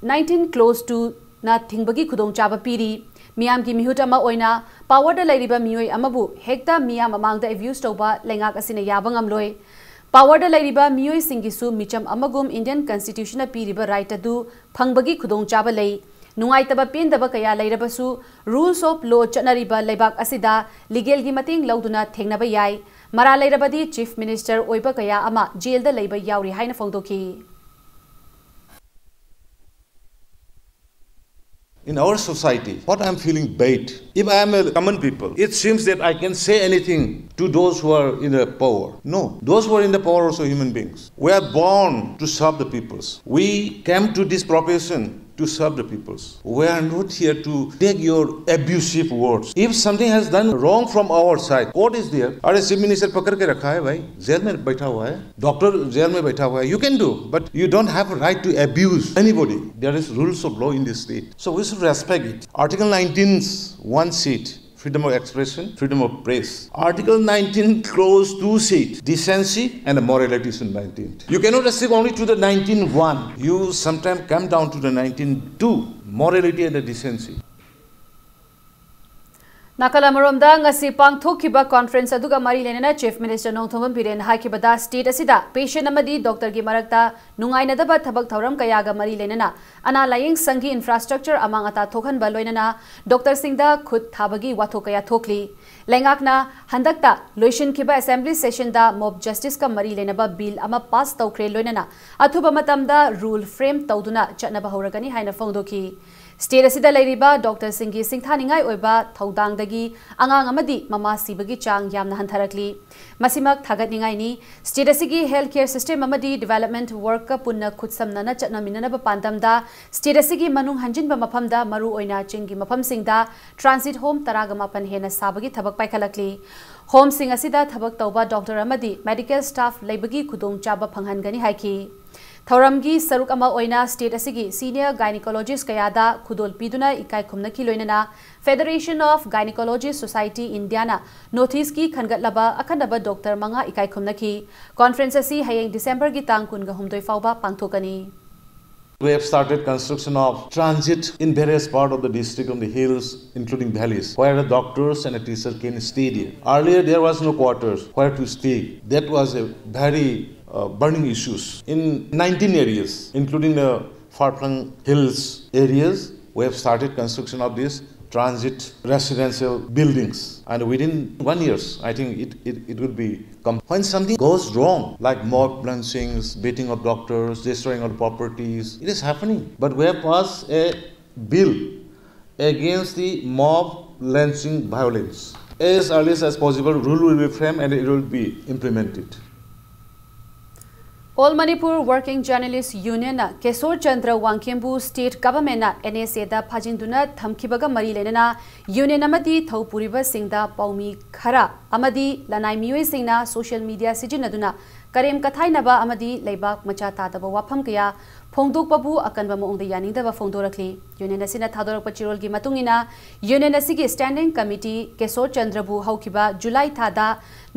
nineteen Clause two ꯅ ꯊꯤꯡꯕꯒꯤ ꯈꯨꯗꯣꯡꯆꯥꯕ ꯄꯤꯔꯤ꯫ ꯃꯤꯌꯥꯝꯒꯤ ꯃꯤꯍꯨꯠ ꯑꯃ ꯑꯣꯏꯅ power ꯗ ꯂꯩꯔꯤꯕ ꯃꯤꯑꯣꯏ ꯑꯃꯕꯨ ꯍꯦꯛꯇ ꯃꯤꯌꯥꯝ ꯃꯃꯥꯡꯗ abuse ꯇꯧꯕ ꯂꯩꯉꯥꯛ ꯑꯁꯤꯅ ꯌꯥꯕ ꯉꯝꯂꯣꯏ꯫ Power ꯗ ꯂꯩꯔꯤꯕ ꯃꯤꯑꯣꯏꯁꯤꯡꯒꯤꯁꯨ ꯃꯤꯆꯝ ꯑꯃꯒꯨꯝ Indian Constitution ꯅ ꯄꯤꯔꯤꯕ right ꯑꯗꯨ ꯐꯪꯕꯒꯤ ꯈꯨꯗꯣꯡꯆꯥꯕ ꯂꯩ꯫ ꯅꯨꯡꯉꯥꯏꯇꯕ ꯄꯦꯟꯗꯕ ꯀꯌꯥ ꯂꯩꯔꯕꯁꯨ, rules of law ꯆꯠꯅꯔꯤꯕ ꯂꯩꯕꯥꯛ ꯑꯁꯤꯗ legal ꯒꯤ ꯃꯇꯦꯡ ꯂꯧꯗꯨꯅ ꯊꯦꯡꯅꯕ ꯌꯥꯏ꯫ ꯃꯔꯥꯜ ꯂꯩꯔꯕꯗꯤ Chief Minister ꯑꯣꯏꯕ ꯀꯌꯥ ꯑꯃ jail ꯗ ꯂꯩꯕ ꯌꯥꯎꯔꯤ ꯍꯥꯏꯅ ꯐꯣꯡꯗꯣꯛꯈꯤ꯫ In our society, what I'm feeling bad, if I am a common people, it seems that I can say anything to those who are in the power. No, those who are in the power are also human beings. We are born to serve the peoples. We came to this profession to serve the peoples. We are not here to take your abusive words. If something has done wrong from our side, court is there. अरे, Chief Minister पकड़ के रखा है भाई, jail में बैठा हुआ है, doctor जेल में बैठा हुआ है, you can do, but you don't have a right to abuse anybody. There is rules of law in this state, so we should respect it. Article nineteen's one seat, Freedom of expression, freedom of press. Article nineteen, clause two said, decency and morality should maintained. You cannot restrict only to the nineteen one. You sometimes come down to the nineteen two, morality and the decency. ꯅꯥꯀꯜ ꯑꯃꯔꯣꯝꯗ ꯉꯁꯤ ꯄꯥꯡꯊꯣꯛꯈꯤꯕ conference ꯑꯗꯨꯒ ꯃꯔꯤ ꯂꯩꯅꯅ Chief Minister Nongthombam ꯕꯤꯔꯦꯟꯅ ꯍꯥꯏꯈꯤꯕꯗ state ꯑꯁꯤꯗ patient ꯑꯃꯗꯤ doctorꯒꯤ ꯃꯔꯛꯇ ꯅꯨꯡꯉꯥꯏꯅꯗꯕ ꯊꯕꯛ ꯊꯧꯔꯝ ꯀꯌꯥꯒ ꯃꯔꯤ ꯂꯩꯅꯅ ꯑꯅꯥ ꯂꯥꯌꯦꯡ ꯁꯪꯒꯤ infrastructure ꯑꯃꯥꯡ ꯑꯇꯥ ꯊꯣꯛꯍꯟꯕ ꯂꯣꯏꯅꯅ doctorꯁꯤꯡꯗ ꯈꯨꯠ ꯊꯥꯕꯒꯤ ꯋꯥꯊꯣꯛ ꯀꯌꯥ ꯊꯣꯛꯂꯤ꯫ ꯂꯩꯉꯥꯛꯅ ꯍꯟꯗꯛꯇ ꯂꯣꯏꯁꯤꯟꯈꯤꯕ assembly sessionꯗ mob justiceꯀ ꯃꯔꯤ ꯂꯩꯅꯕ bill ꯑꯃ pass ꯇꯧꯈ꯭ꯔꯦ ꯂꯣꯏꯅꯅ ꯑꯊꯨꯕ ꯃꯇꯝꯗ rule frame ꯇꯧꯗꯨꯅ ꯆꯠꯅꯕ ꯍꯧꯔꯒꯅꯤ ꯍꯥꯏꯅ ꯐꯣꯡꯗꯣꯛꯈꯤ꯫ State ꯑꯁꯤꯗ ꯂꯩꯔꯤꯕ doctorꯁꯤꯡꯒꯤ ꯁꯤꯡꯊꯥꯅꯤꯡꯉꯥꯏ ꯑꯣꯏꯕ ꯊꯧꯗꯥꯡꯗꯒꯤ ꯑꯉꯥꯡ ꯑꯃꯗꯤ ꯃꯃꯥ ꯁꯤꯕꯒꯤ ꯆꯥꯡ ꯌꯥꯝꯅ ꯍꯟꯊꯔꯛꯂꯤ꯫ ꯃꯁꯤꯃꯛ ꯊꯥꯒꯠꯅꯤꯡꯉꯥꯏꯅꯤ꯫ State ꯑꯁꯤꯒꯤ health care system ꯑꯃꯗꯤ development workꯀ ꯄꯨꯟꯅ ꯈꯨꯠꯁꯝꯅꯅ ꯆꯠꯅꯃꯤꯟꯅꯅꯕ ꯄꯥꯟꯗꯝꯗ state ꯑꯁꯤꯒꯤ ꯃꯅꯨꯡ ꯍꯟꯖꯤꯟꯕ ꯃꯐꯝꯗ ꯃꯔꯨꯑꯣꯏꯅ ꯆꯤꯡꯒꯤ ꯃꯐꯝꯁꯤꯡꯗ transit home ꯇꯔꯥꯒ ꯃꯥꯄꯟ ꯍꯦꯟꯅ ꯁꯥꯕꯒꯤ ꯊꯕꯛ ꯄꯥꯏꯈꯠꯂꯛꯂꯤ꯫ Homeꯁꯤꯡ ꯑꯁꯤꯗ ꯊꯕꯛ ꯇꯧꯕ doctor ꯑꯃꯗꯤ medical staff ꯂꯩꯕꯒꯤ ꯈꯨꯗꯣꯡꯆꯥꯕ ꯐꯪꯍꯟꯒꯅꯤ ꯍꯥꯏꯈꯤ꯫ ꯊꯧꯔꯝꯒꯤ ꯁꯔꯨꯛ ꯑꯃ ꯑꯣꯏꯅ state ꯑꯁꯤꯒꯤ senior gynecologist ꯀꯌꯥꯗ ꯈꯨꯗꯣꯜ ꯄꯤꯗꯨꯅ ꯏꯀꯥꯏ ꯈꯨꯝꯅꯈꯤ ꯂꯣꯏꯅꯅ Federation of Gynaecologists Society Indiaꯅ North Eastꯀꯤ ꯈꯟꯒꯠꯂꯕ ꯑꯈꯟꯅꯕ doctor ꯃꯉꯥ ꯏꯀꯥꯏ ꯈꯨꯝꯅꯈꯤ꯫ Conference ꯑꯁꯤ ꯍꯌꯦꯡ Decemberꯒꯤ ꯇꯥꯡ ꯀꯨꯟꯒ ꯍꯨꯝꯗꯣꯏ ꯐꯥꯎꯕ ꯄꯥꯡꯊꯣꯛꯀꯅꯤ꯫ We have started construction of transit in various part of the district on the hills, including valleys, where the doctors and a teacher can stay there. Earlier, there was no quarters where to stay. That was a very uh, burning issues in nineteen areas, including the far-flung hills areas. We have started construction of these transit residential buildings, and within one years, I think it, it, it would be come. When something goes wrong, like mob lynchings, beating of doctors, destroying of properties, it is happening. But we have passed a bill against the mob lynching violence. As early as possible, rule will be framed and it will be implemented. All Manipur Working Journalist Unionꯅ ꯀꯦꯁꯣꯔ Chandra ꯋꯥꯡꯈꯦꯝꯕꯨ state governmentꯅ NSAꯗ ꯐꯥꯖꯤꯟꯗꯨꯅ ꯊꯝꯈꯤꯕꯒ ꯃꯔꯤ ꯂꯩꯅꯅ union ꯑꯃꯗꯤ ꯊꯧꯄꯨꯔꯤꯕꯁꯤꯡꯗ ꯄꯥꯎꯃꯤ ꯈꯔ ꯑꯃꯗꯤ ꯂꯅꯥꯏ ꯃꯤꯑꯣꯏꯁꯤꯡꯅ social media ꯁꯤꯖꯤꯟꯅꯗꯨꯅ ꯀꯔꯦꯝ ꯀꯊꯥꯏꯅꯕ ꯑꯃꯗꯤ ꯂꯩꯕꯥꯛ ꯃꯆꯥ ꯇꯥꯗꯕ ꯋꯥꯐꯝ ꯀꯌꯥ ꯐꯣꯡꯗꯣꯛꯄꯕꯨ ꯑꯀꯟꯕ ꯃꯑꯣꯡꯗ ꯌꯥꯅꯤꯡꯗꯕ ꯐꯣꯡꯗꯣꯔꯛꯂꯤ꯫ ꯌꯨꯅꯤꯌꯟ ꯑꯁꯤꯅ ꯊꯥꯗꯣꯔꯛꯄ ꯆꯦꯔꯣꯜꯒꯤ ꯃꯇꯨꯡ ꯏꯟꯅ, ꯌꯨꯅꯤꯌꯟ ꯑꯁꯤꯒꯤ ꯁ꯭ꯇꯦꯟꯗꯤꯡ ꯀꯃꯤꯇꯤ ꯀꯦꯁꯣꯔ ꯆꯟꯗ꯭ꯔꯕꯨ ꯍꯧꯈꯤꯕ ꯖꯨꯂꯥꯏ ꯊꯥꯗ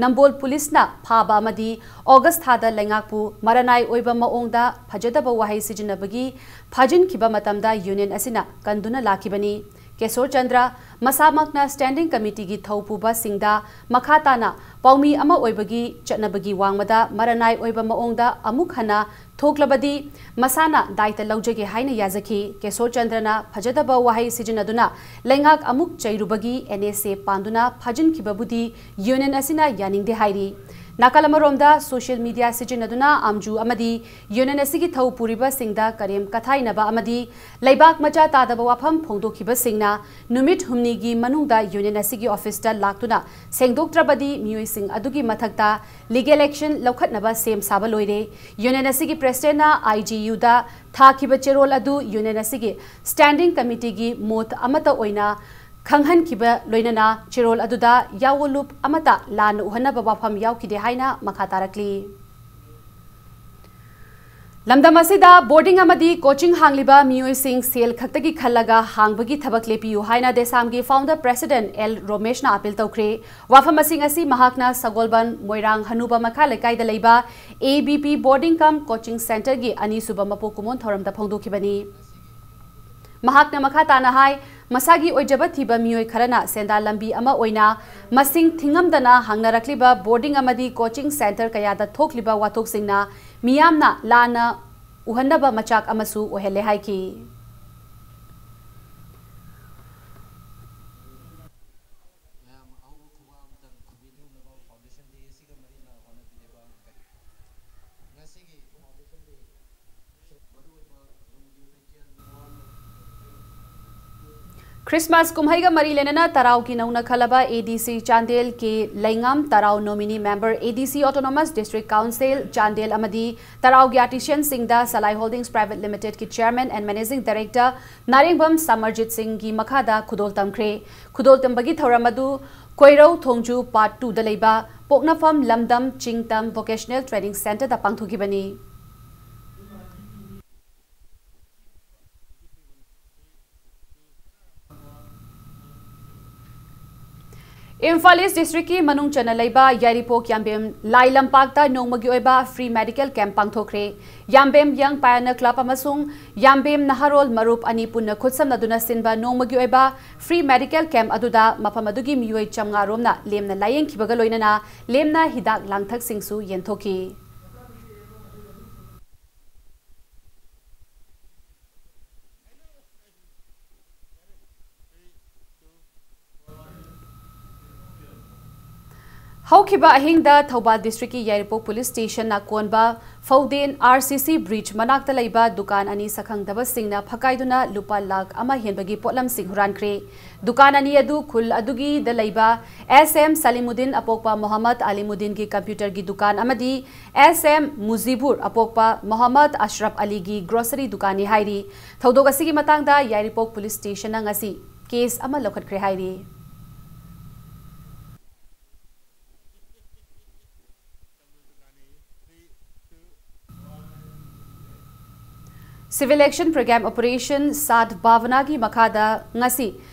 ꯅꯝꯕꯣꯜ ꯄꯨꯂꯤꯁꯅ ꯐꯥꯕ ꯑꯃꯗꯤ ꯑꯣꯒꯁ ꯊꯥꯗ ꯂꯩꯉꯥꯛꯄꯨ ꯃꯔꯅꯥꯏ ꯑꯣꯏꯕ ꯃꯑꯣꯡꯗ ꯐꯖꯗꯕ ꯋꯥꯍꯩ ꯁꯤꯖꯤꯟꯅꯕꯒꯤ ꯐꯥꯖꯤꯟꯈꯤꯕ ꯃꯇꯝꯗ ꯌꯨꯅꯤꯌꯟ ꯑꯁꯤꯅ ꯀꯟꯗꯨꯅ ꯂꯥꯛꯈꯤꯕꯅꯤ꯫ ꯀꯦꯁꯣꯔ ꯆꯟꯗ꯭ꯔ ꯃꯁꯥꯃꯛꯅ ꯁ꯭ꯇꯦꯟꯗꯤꯡ ꯀꯃꯤꯇꯤꯒꯤ ꯊꯧ ꯄꯨꯕꯁꯤꯡꯗ ꯃꯈꯥ ꯇꯥꯅ ꯄꯥꯎꯃꯤ ꯑꯃ ꯑꯣꯏꯕꯒꯤ ꯆꯠꯅꯕꯒꯤ ꯋꯥꯡꯃꯗ ꯃꯔꯅꯥꯏ ꯑꯣꯏꯕ ꯃꯑꯣꯡꯗ ꯑꯃꯨꯛ ꯍꯟꯅ ꯊꯣꯛꯂꯕꯗꯤ ꯃꯁꯥꯅ ꯗꯥꯏꯇ ꯂꯧꯖꯒꯦ ꯍꯥꯏꯅ ꯌꯥꯖꯈꯤ꯫ ꯀꯦꯁꯣꯔ ꯆꯟꯗ꯭ꯔꯅ ꯐꯖꯗꯕ ꯋꯥꯍꯩ ꯁꯤꯖꯤꯟꯅꯗꯨꯅ ꯂꯩꯉꯥꯛ ꯑꯃꯨꯛ ꯆꯩꯔꯨꯕꯒꯤ ꯑꯦꯟ ꯑꯦꯁ ꯑꯦ ꯄꯥꯟꯗꯨꯅ ꯐꯥꯖꯤꯟꯈꯤꯕꯕꯨꯗꯤ ꯌꯨꯅꯤꯌꯟ ꯑꯁꯤꯅ ꯌꯥꯅꯤꯡꯗꯦ ꯍꯥꯏꯔꯤ꯫ ꯅꯥꯀꯜ ꯑꯃꯔꯣꯝꯗ, ꯁꯣꯁꯤꯌꯦꯜ ꯃꯤꯗꯤꯌꯥ ꯁꯤꯖꯤꯟꯅꯗꯨꯅ ꯑꯥꯝꯖꯨ ꯑꯃꯗꯤ ꯌꯨꯅꯤꯌꯟ ꯑꯁꯤꯒꯤ ꯊꯧ ꯄꯨꯔꯤꯕꯁꯤꯡꯗ ꯀꯔꯦꯝ ꯀꯊꯥꯏꯅꯕ ꯑꯃꯗꯤ ꯂꯩꯕꯥꯛ ꯃꯆꯥ ꯇꯥꯗꯕ ꯋꯥꯐꯝ ꯐꯣꯡꯗꯣꯛꯈꯤꯕꯁꯤꯡꯅ ꯅꯨꯃꯤꯠ ꯍꯨꯝꯅꯤꯒꯤ ꯃꯅꯨꯡꯗ ꯌꯨꯅꯤꯌꯟ ꯑꯁꯤꯒꯤ ꯑꯣꯐꯤꯁꯇ ꯂꯥꯛꯇꯨꯅ ꯁꯦꯡꯗꯣꯛꯇ꯭ꯔꯕꯗꯤ ꯃꯤꯑꯣꯏꯁꯤꯡ ꯑꯗꯨꯒꯤ ꯃꯊꯛꯇ ꯂꯤꯒꯦꯜ ꯑꯦꯛꯁꯟ ꯂꯧꯈꯠꯅꯕ ꯁꯦꯝ ꯁꯥꯕ ꯂꯣꯏꯔꯦ꯫ ꯌꯨꯅꯤꯌꯟ ꯑꯁꯤꯒꯤ ꯄ꯭ꯔꯦꯁꯤꯗꯦꯟꯅ ꯑꯥꯏ ꯖꯤ ꯌꯨꯗ ꯊꯥꯈꯤꯕ ꯆꯦꯔꯣꯜ ꯑꯗꯨ ꯌꯨꯅꯤꯌꯟ ꯑꯁꯤꯒꯤ ꯁ꯭ꯇꯦꯟꯗꯤꯡ ꯀꯃꯤꯇꯤꯒꯤ ꯃꯣꯠ ꯑꯃꯠꯇ ꯑꯣꯏꯅ ꯈꯪꯍꯟꯈꯤꯕ ꯂꯣꯏꯅꯅ ꯆꯦꯔꯣꯜ ꯑꯗꯨꯗ ꯌꯥꯑꯣꯂꯨꯞ ꯑꯃꯠꯇ ꯂꯥꯟꯅ ꯎꯍꯟꯅꯕ ꯋꯥꯐꯝ ꯌꯥꯎꯈꯤꯗꯦ ꯍꯥꯏꯅ ꯃꯈꯥ ꯇꯥꯔꯛꯂꯤ꯫ ꯂꯝꯗꯝ ꯑꯁꯤꯗ ꯕꯣꯔꯗꯤꯡ ꯑꯃꯗꯤ ꯀꯣꯆꯤꯡ ꯍꯥꯡꯂꯤꯕ ꯃꯤꯑꯣꯏꯁꯤꯡ ꯁꯦꯜ ꯈꯛꯇꯒꯤ ꯈꯜꯂꯒ ꯍꯥꯡꯕꯒꯤ ꯊꯕꯛ ꯂꯦꯞꯄꯤꯌꯨ ꯍꯥꯏꯅ ꯗꯦꯁꯥꯝꯒꯤ ꯐꯥꯎꯟꯗꯔ ꯄ꯭ꯔꯦꯁꯤꯗꯦꯟꯠ ꯑꯦꯜ ꯔꯣꯃꯦꯁꯅ ꯑꯄꯤꯜ ꯇꯧꯈ꯭ꯔꯦ꯫ ꯋꯥꯐꯝ ꯑꯁꯤ ꯉꯁꯤ ꯃꯍꯥꯛꯅ ꯁꯒꯣꯜꯕꯟ ꯃꯣꯏꯔꯥꯡ ꯍꯅꯨꯕ ꯃꯈꯥ ꯂꯩꯀꯥꯏꯗ ꯂꯩꯕ A B P boarding cum coaching ꯁꯦꯟꯇꯔꯒꯤ ꯑꯅꯤꯁꯨꯕ ꯃꯄꯣꯛ ꯀꯨꯝꯑꯣꯟ ꯊꯧꯔꯝꯗ ꯐꯣꯡꯗꯣꯛꯈꯤꯕꯅꯤ꯫ ꯃꯍꯥꯛꯅ ꯃꯈꯥ ꯇꯥꯅ ꯍꯥꯏ, ꯃꯁꯥꯒꯤ ꯑꯣꯏꯖꯕ ꯊꯤꯕ ꯃꯤꯑꯣꯏ ꯈꯔꯅ ꯁꯦꯟꯗꯥꯟ ꯂꯝꯕꯤ ꯑꯃ ꯑꯣꯏꯅ ꯃꯁꯤꯡ ꯊꯤꯉꯝꯗꯅ ꯍꯥꯡꯅꯔꯛꯂꯤꯕ ꯕꯣꯔꯗꯤꯡ ꯑꯃꯗꯤ ꯀꯣꯆꯤꯡ ꯁꯦꯟꯇꯔ ꯀꯌꯥꯗ ꯊꯣꯛꯂꯤꯕ ꯋꯥꯊꯣꯛꯁꯤꯡꯅ ꯃꯤꯌꯥꯝꯅ ꯂꯥꯟꯅ ꯎꯍꯟꯅꯕ ꯃꯆꯥꯛ ꯑꯃꯁꯨ ꯑꯣꯏꯍꯜꯂꯦ ꯍꯥꯏꯈꯤ꯫ ꯈ꯭ꯔꯤꯁꯃꯥꯁ ꯀꯨꯝꯍꯩꯒ ꯃꯔꯤ ꯂꯩꯅꯅ ꯇꯔꯥꯎꯒꯤ ꯅꯧꯅ ꯈꯜꯂꯕ ꯑꯦ ꯗꯤ ꯁꯤ ꯆꯥꯟꯗꯦꯜ ꯀꯦ ꯂꯩꯉꯥꯝ, ꯇꯔꯥꯎ ꯅꯣꯃꯤꯅꯤ ꯃꯦꯝꯕꯔ, ꯑꯦ ꯗꯤ ꯁꯤ ꯑꯣꯇꯣꯅꯣꯃꯁ ꯗꯤꯁꯇ꯭ꯔꯤꯛ ꯀꯥꯎꯟꯁꯤꯜ ꯆꯥꯟꯗꯦꯜ ꯑꯃꯗꯤ ꯇꯔꯥꯎꯒꯤ ꯑꯥꯔꯇꯤꯁꯤꯌꯟꯁꯤꯡꯗ ꯁꯂꯥꯏ ꯍꯣꯜꯗꯤꯡꯁ ꯄ꯭ꯔꯥꯏꯚꯦꯠ ꯂꯤꯃꯤꯇꯦꯗꯀꯤ chairman and managing director Narengbam Samarjit ꯁꯤꯡꯒꯤ ꯃꯈꯥꯗ ꯈꯨꯗꯣꯜ ꯇꯝꯈ꯭ꯔꯦ꯫ ꯈꯨꯗꯣꯜ ꯇꯝꯕꯒꯤ ꯊꯧꯔꯝ ꯑꯗꯨ ꯀꯣꯏꯔꯧ ꯊꯣꯡꯖꯨ Part Two ꯗ ꯂꯩꯕ ꯄꯣꯛꯅꯐꯝ ꯂꯝꯗꯝ ꯆꯤꯡꯇꯝ Vocational Training Centre ꯗ ꯄꯥꯡꯊꯣꯛꯈꯤꯕꯅꯤ꯫ ꯏꯝꯐꯥꯜ ꯏꯁ ꯗꯤꯁꯇ꯭ꯔꯤꯛꯀꯤ ꯃꯅꯨꯡ ꯆꯟꯅ ꯂꯩꯕ ꯌꯥꯏꯔꯤꯄꯣꯛ ꯌꯥꯝꯕꯦꯝ ꯂꯥꯏ ꯂꯝꯄꯥꯛꯇ ꯅꯣꯡꯃꯒꯤ ꯑꯣꯏꯕ free medical camp ꯄꯥꯡꯊꯣꯛꯈ꯭ꯔꯦ꯫ ꯌꯥꯝꯕꯦꯝ Young Pioneer Club ꯑꯃꯁꯨꯡ ꯌꯥꯝꯕꯦꯝ ꯅꯍꯥꯔꯣꯜ ꯃꯔꯨꯞ ꯑꯅꯤ ꯄꯨꯟꯅ ꯈꯨꯠꯁꯝꯅꯗꯨꯅ ꯁꯤꯟꯕ ꯅꯣꯡꯃꯒꯤ ꯑꯣꯏꯕ free medical camp ꯑꯗꯨꯗ ꯃꯐꯝ ꯑꯗꯨꯒꯤ ꯃꯤꯑꯣꯏ ꯆꯥꯝꯃꯉꯥ ꯔꯣꯝꯅ ꯂꯦꯝꯅ ꯂꯥꯌꯦꯡꯈꯤꯕꯒ ꯂꯣꯏꯅꯅ ꯂꯦꯝꯅ ꯍꯤꯗꯥꯛ ꯂꯥꯡꯊꯛꯁꯤꯡꯁꯨ ꯌꯦꯟꯊꯣꯛꯈꯤ꯫ ꯍꯧꯈꯤꯕ ꯑꯍꯤꯡꯗ ꯊꯧꯕꯥꯜ ꯗꯤꯁꯇ꯭ꯔꯤꯛꯀꯤ ꯌꯥꯏꯔꯤꯄꯣꯛ ꯄꯨꯂꯤꯁ ꯁ꯭ꯇꯦꯁꯟ ꯅꯥꯀꯣꯟꯕ ꯐꯧꯗꯦꯟ R C C bridge ꯃꯅꯥꯛꯇ ꯂꯩꯕ ꯗꯨꯀꯥꯟ ꯑꯅꯤ ꯁꯛꯈꯪꯗꯕꯁꯤꯡꯅ ꯐꯛꯀꯥꯏꯗꯨꯅ ꯂꯨꯄꯥ ꯂꯥꯈ ꯑꯃ ꯍꯦꯟꯕꯒꯤ ꯄꯣꯠꯂꯝꯁꯤꯡ ꯍꯨꯔꯥꯟꯈ꯭ꯔꯦ꯫ ꯗꯨꯀꯥꯟ ꯑꯅꯤ ꯑꯗꯨ ꯈꯨꯜ ꯑꯗꯨꯒꯤꯗ ꯂꯩꯕ S M ꯁꯂꯤꯃꯨꯗꯤꯟ ꯑꯄꯣꯛꯄ ꯃꯣꯍꯝꯃꯗ ꯑꯂꯤꯃꯨꯗꯤꯟꯒꯤ ꯀꯝꯄ꯭ꯌꯨꯇꯔꯒꯤ ꯗꯨꯀꯥꯟ ꯑꯃꯗꯤ S M ꯃꯨꯖꯤꯕꯨꯔ ꯑꯄꯣꯛꯄ ꯃꯣꯍꯝꯃꯗ ꯑꯁꯔꯐ ꯑꯂꯤꯒꯤ ꯒ꯭ꯔꯣꯁꯔꯤ ꯗꯨꯀꯥꯟꯅꯤ ꯍꯥꯏꯔꯤ꯫ ꯊꯧꯗꯣꯛ ꯑꯁꯤꯒꯤ ꯃꯇꯥꯡꯗ ꯌꯥꯏꯔꯤꯄꯣꯛ ꯄꯨꯂꯤꯁ ꯁ꯭ꯇꯦꯁꯟꯅ ꯉꯁꯤ ꯀꯦꯁ ꯑꯃ ꯂꯧꯈꯠꯈ꯭ꯔꯦ ꯍꯥꯏꯔꯤ꯫ Civil Action Program Operation ꯁꯥꯗ ꯚꯥꯕꯅꯥꯒꯤ ꯃꯈꯥꯗ ꯉꯁꯤ